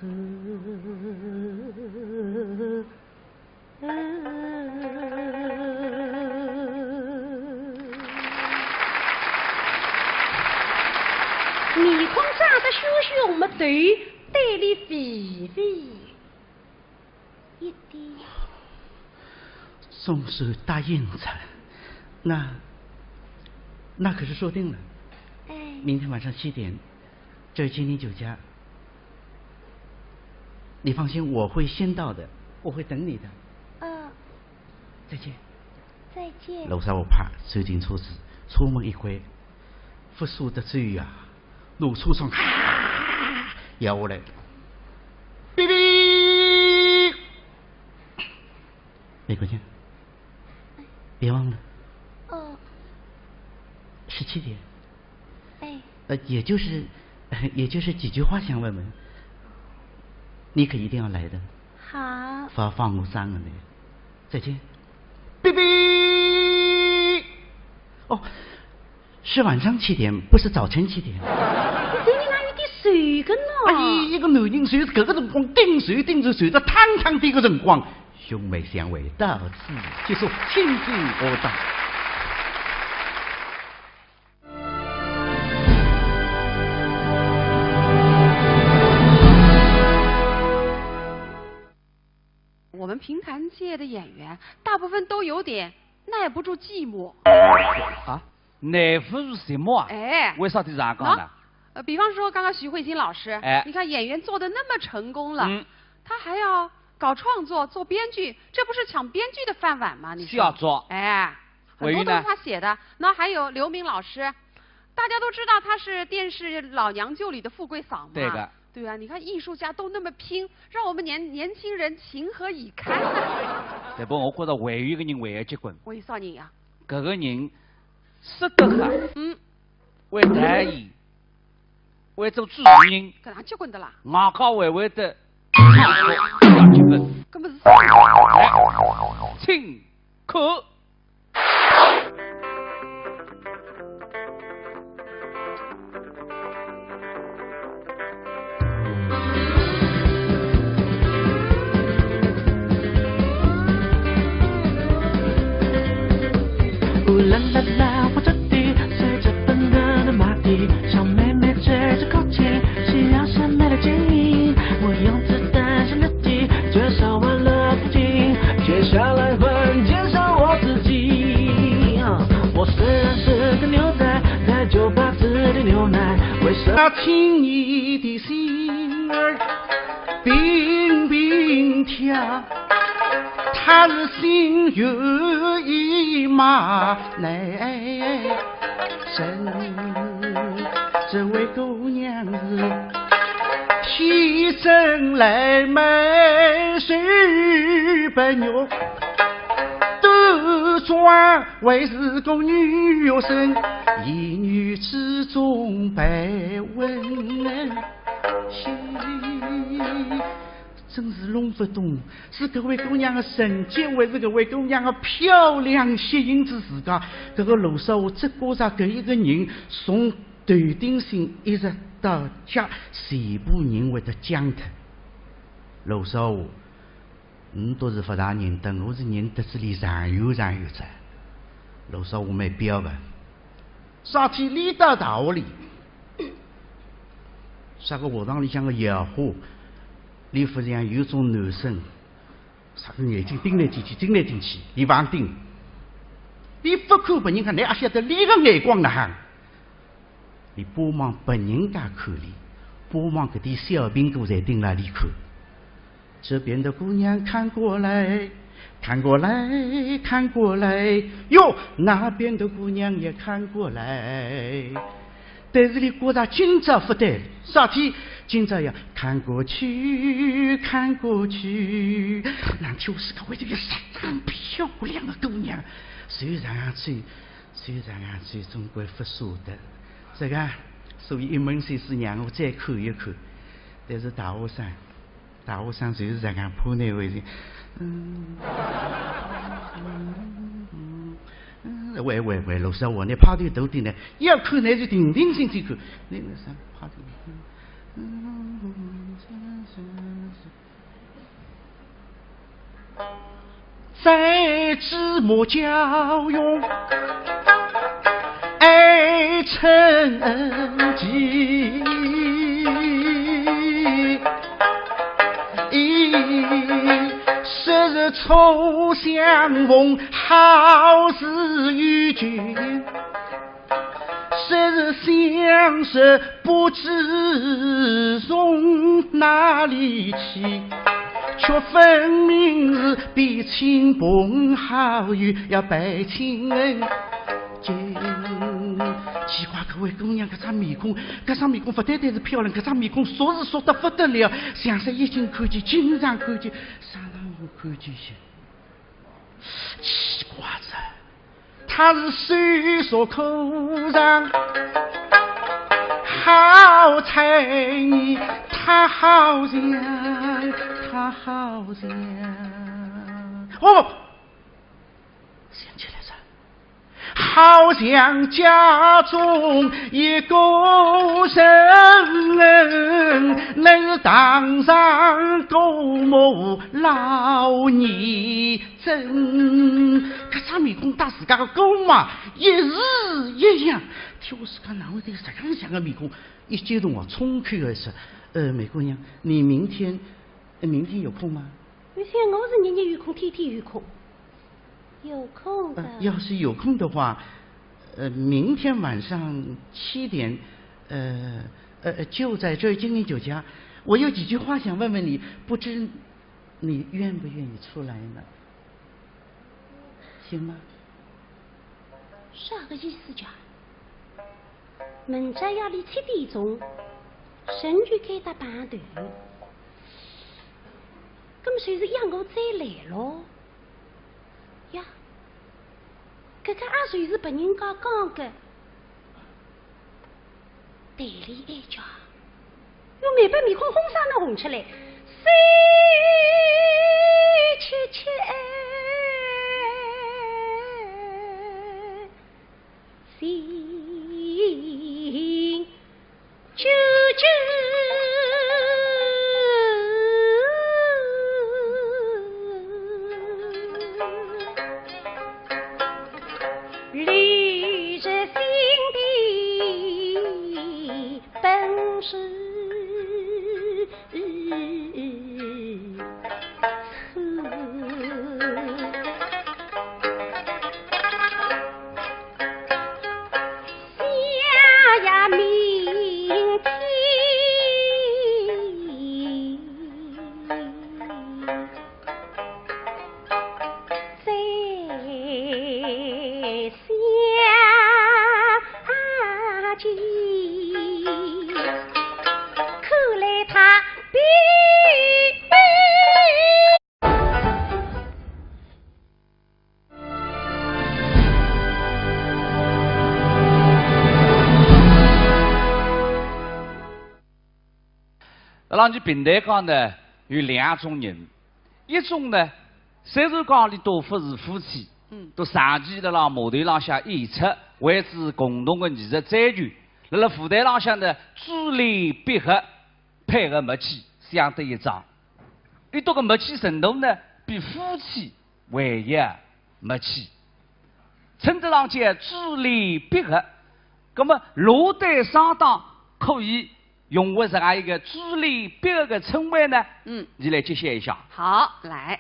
面孔涨得血血红么，头对俚微微一点。总算答应哉，那，那可是说定了。哎。明天晚上七点，这儿青年酒家。你放心，我会先到的，我会等你的。嗯。再见。再见。罗少华啪，走进车子，车门一关，勿舍得走呀，拿车窗啊摇下来，哔哔。梅姑娘，别忘了。哦。十七点。哎。呃，也就是，也就是几句话想问问。你可一定要来的。好。勿好放我生个呢。再见。哔哔。哦，是晚上七点，不是早晨七点。搿人哪有点瘦个呢？哎，一个男人就是搿个辰光顶瘦顶瘦，瘦得汤汤渧个辰光，兄妹相会到此结束，请听我档。 我们评弹界的演员，大部分都有点耐不住寂寞。啊，耐不住寂寞啊？哎。为啥体这样讲呢？喏，呃，比方说刚刚徐惠新老师，哎。你看演员做得那么成功了，嗯。他还要搞创作、做编剧，这不是抢编剧的饭碗吗？你说？是要做。哎，很多都是他写的。那还有刘明老师，大家都知道他是电视《老娘舅》里的富贵嫂嘛。对的。对啊，你看艺术家都那么拼，让我们年，年轻人情何以堪呢？但不过我觉得还有一个人还要结棍。还有啥人呀？搿个人说得好，嗯。会弹琴，会做主持人，搿哪结棍的啦？外加还会得唱歌，搿哪结棍？搿么是啥？哎，请看。 真是弄勿懂，是搿位姑娘个成绩，还是搿位姑娘个漂亮吸引仔自家？搿个罗少华只觉着搿一个人从头顶心一直到脚，全部人会得僵脱。罗少华， 倷倒是勿大认得，我是认得仔俚长远长远哉。罗少华蛮彪个，啥体俚到大学里，啥个学堂里向个校花，俚勿像有种男生，啥个眼睛盯来盯去，盯来盯去，俚横盯。俚勿看别人家，倷阿晓得俚个眼光哪哼？ 俚巴望别人家看俚，巴望搿点小苹果侪盯牢俚看。这边的姑娘看过来，看过来，看过来，哟，那边的姑娘也看过来。但是俚觉着今朝勿对，啥体？今朝要看过去，看过去。难道是个为这个相当漂亮的姑娘，虽然啊，最 虽然啊，最终归勿舍得。这个，所以一门心思让我再看一看。但是大学生，大学生就是这样，怕难为情。嗯，嗯，嗯，喂，喂，喂，罗少华，倷派头大点呢，要看倷就定定心心看。那个啥，派头，嗯，嗯，在芝麻交融爱称奇。昔日初相逢，好似遇见。 昔日相识，不知从哪里起，却分明是比亲朋好友要倍亲恩情。奇怪，搿位姑娘搿张面孔，搿张面孔勿单单是漂亮，搿张面孔熟是熟得不得了，像是已经看见，经常看见，常常有看见些。 奇怪哉，她是手熟口尝，好猜疑，她好像，她好像，哦，想起来哉，好像家中一个人，乃是堂上姑母老年 真，搿张面孔搭自家个姑妈一式一样。天下世界哪会得有实梗像个面孔？一激动啊，冲口而出：“呃，梅姑娘，你明天，呃，明天有空吗？”我想我是日日有空，天天有空。有空的。呃，要是有空的话，呃，明天晚上七点，呃，呃，就在这儿金陵酒家，我有几句话想问问你，不知 你愿不愿意出来呢？行吗？啥个意思讲？明朝夜里七点钟，辰光该搭碰头，搿么就是约我再来咯？呀，搿个也就是别人家讲个。 对俚哀叫，用梅宝面孔红啥能红出来？三七七哎，心揪揪。 辣浪去评弹界呢，有两种人。一种呢，虽然讲俚笃勿是夫妻，嗯。笃长期辣辣码头浪向演出，为之共同个艺术追求，辣辣舞台浪向呢，珠联璧合，配合默契，相得益彰。俚笃个默契程度呢，比夫妻 还要默契，称得上叫珠联璧合。那么，哪对双档可以用为这样一个珠联璧合的称谓呢？嗯。你来揭晓一下。好，来。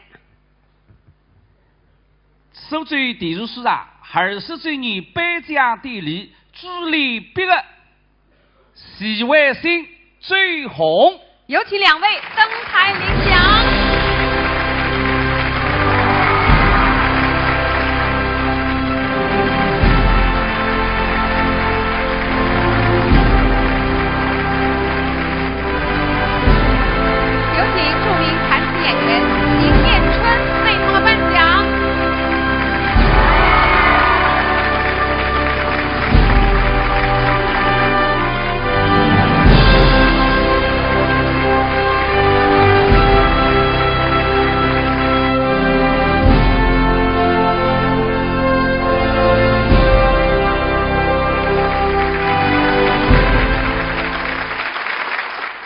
苏州电视书场二十周年颁奖典礼，珠联璧合 徐惠新、周红。有请两位登台领奖。有请著名弹词演员邢晏春为他们颁奖。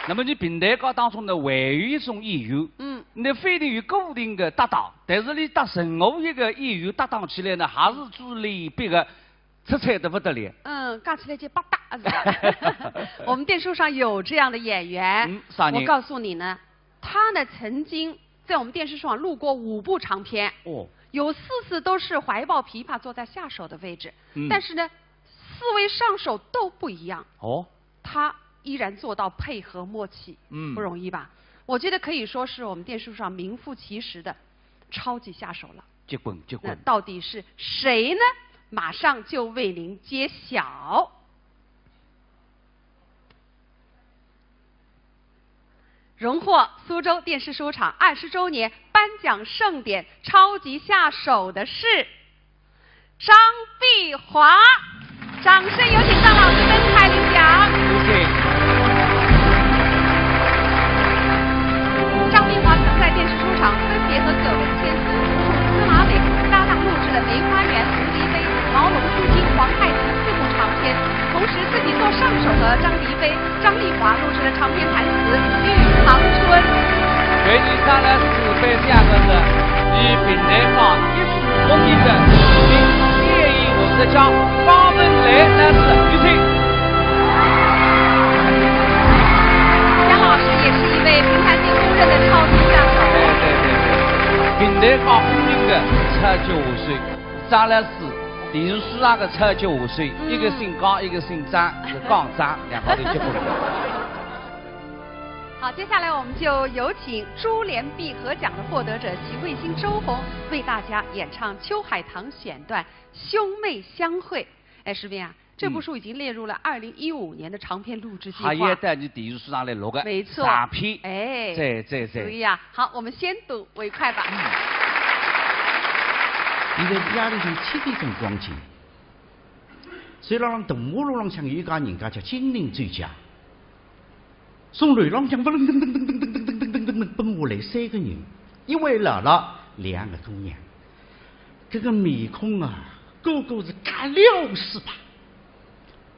那么，你评弹界当中呢，还有一种演员，嗯。那勿一定有固定的搭档，但是你搭任何一个演员搭档起来呢，还是珠联璧合，出彩得不得了。嗯，讲起来就百搭，是吧？我们电视上有这样的演员，嗯，啥人？我告诉你呢，他呢曾经在我们电视上录过五部长篇，哦，有四次都是怀抱琵琶坐在下手的位置，嗯但是呢，四位上手都不一样。哦，他依然做到配合默契，嗯不容易吧？我觉得可以说是我们电视上名副其实的超级下手了。结棍结那棍。到底是谁呢？马上就为您揭晓。荣获苏州电视书场二十周年颁奖盛典超级下手的是张碧华，掌声有请张老师登台领奖。谢谢。张碧华曾在电视书场分别和葛文乾、苏童、司马伟搭档录制了《梅花缘》《蝴蝶杯》《毛龙出京》《皇太极》四部长篇，同时自己做上手和张迪飞、张丽华录制了长篇弹词《玉堂春》。为你带来四百两个字，与评弹界一时风云的电影作家方文雷老师，有请。杨老师也是一位评弹界公认的超级下手。对对对对，评弹界公认的超级下手，张老师，电视上的超级下手，嗯一个姓高，一个姓张，是讲张，两家头结棍。好，接下来我们就有请珠联璧合奖的获得者徐惠新、周红为大家演唱秋海棠选段《兄妹相会》。哎，石斌啊，这部书已经列入了二零一五年的长篇录制计划。还要带你电视上来录个没错长篇。哎对对对。所以啊，好，我们先睹为快吧。现在是夜里向七点钟光景，走廊浪大马路浪向有一家人家叫金陵酒家，从楼浪向噔噔噔噔噔噔噔噔噔噔奔下来三个人，一位老老，两个姑娘。搿个面孔啊，个个是甲流水吧。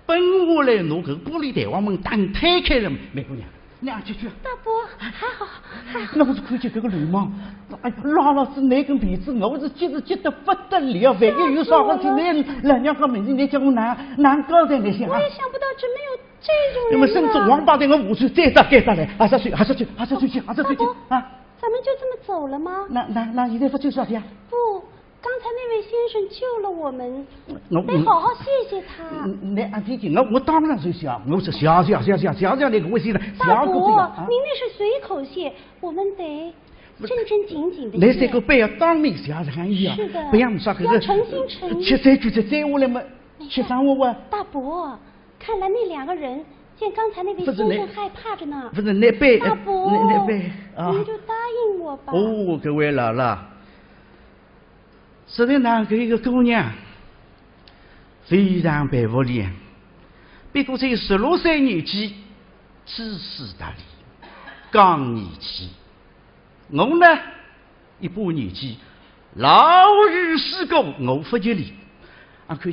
奔下来拿搿个玻璃弹簧门打推开了，梅姑娘，侬进去啊。大伯，还好，还好。那我是看见搿个流氓，哎呀，拉拉仔那根辫子，我是急是急得不得了，万一有啥事体，那老娘家面前，侬叫我哪哪交代，侬想啊我也？想不到真没有这种人呢。那么甚至王八蛋，我下去再打该打来，还是去，还是去，还是去，还是去大伯啊！咱们就这么走了吗？那那那现在勿走啥呀？不，刚才那位先生救了我们，我得好好谢谢他。嗯，那阿弟弟，我我当然是谢，我是谢谢谢谢谢谢那个位先生，谢大个不得了啊伯，！您那是随口谢，我们得正正经经的谢。那这个不要当面谢谢呀，是的不要啥个要诚心诚意吃这句再再下来嘛，吃啥我我。大伯，看来那两个人见刚才那位不是那先生害怕着呢。不是那杯，大伯，那那杯啊。您就答应我吧。哦，搿位老老，实在哪搿一个姑娘非常佩服哩，不过才十六岁年纪，知书达理，讲义气。我呢，一把年纪，老于世故，我勿及哩。啊，看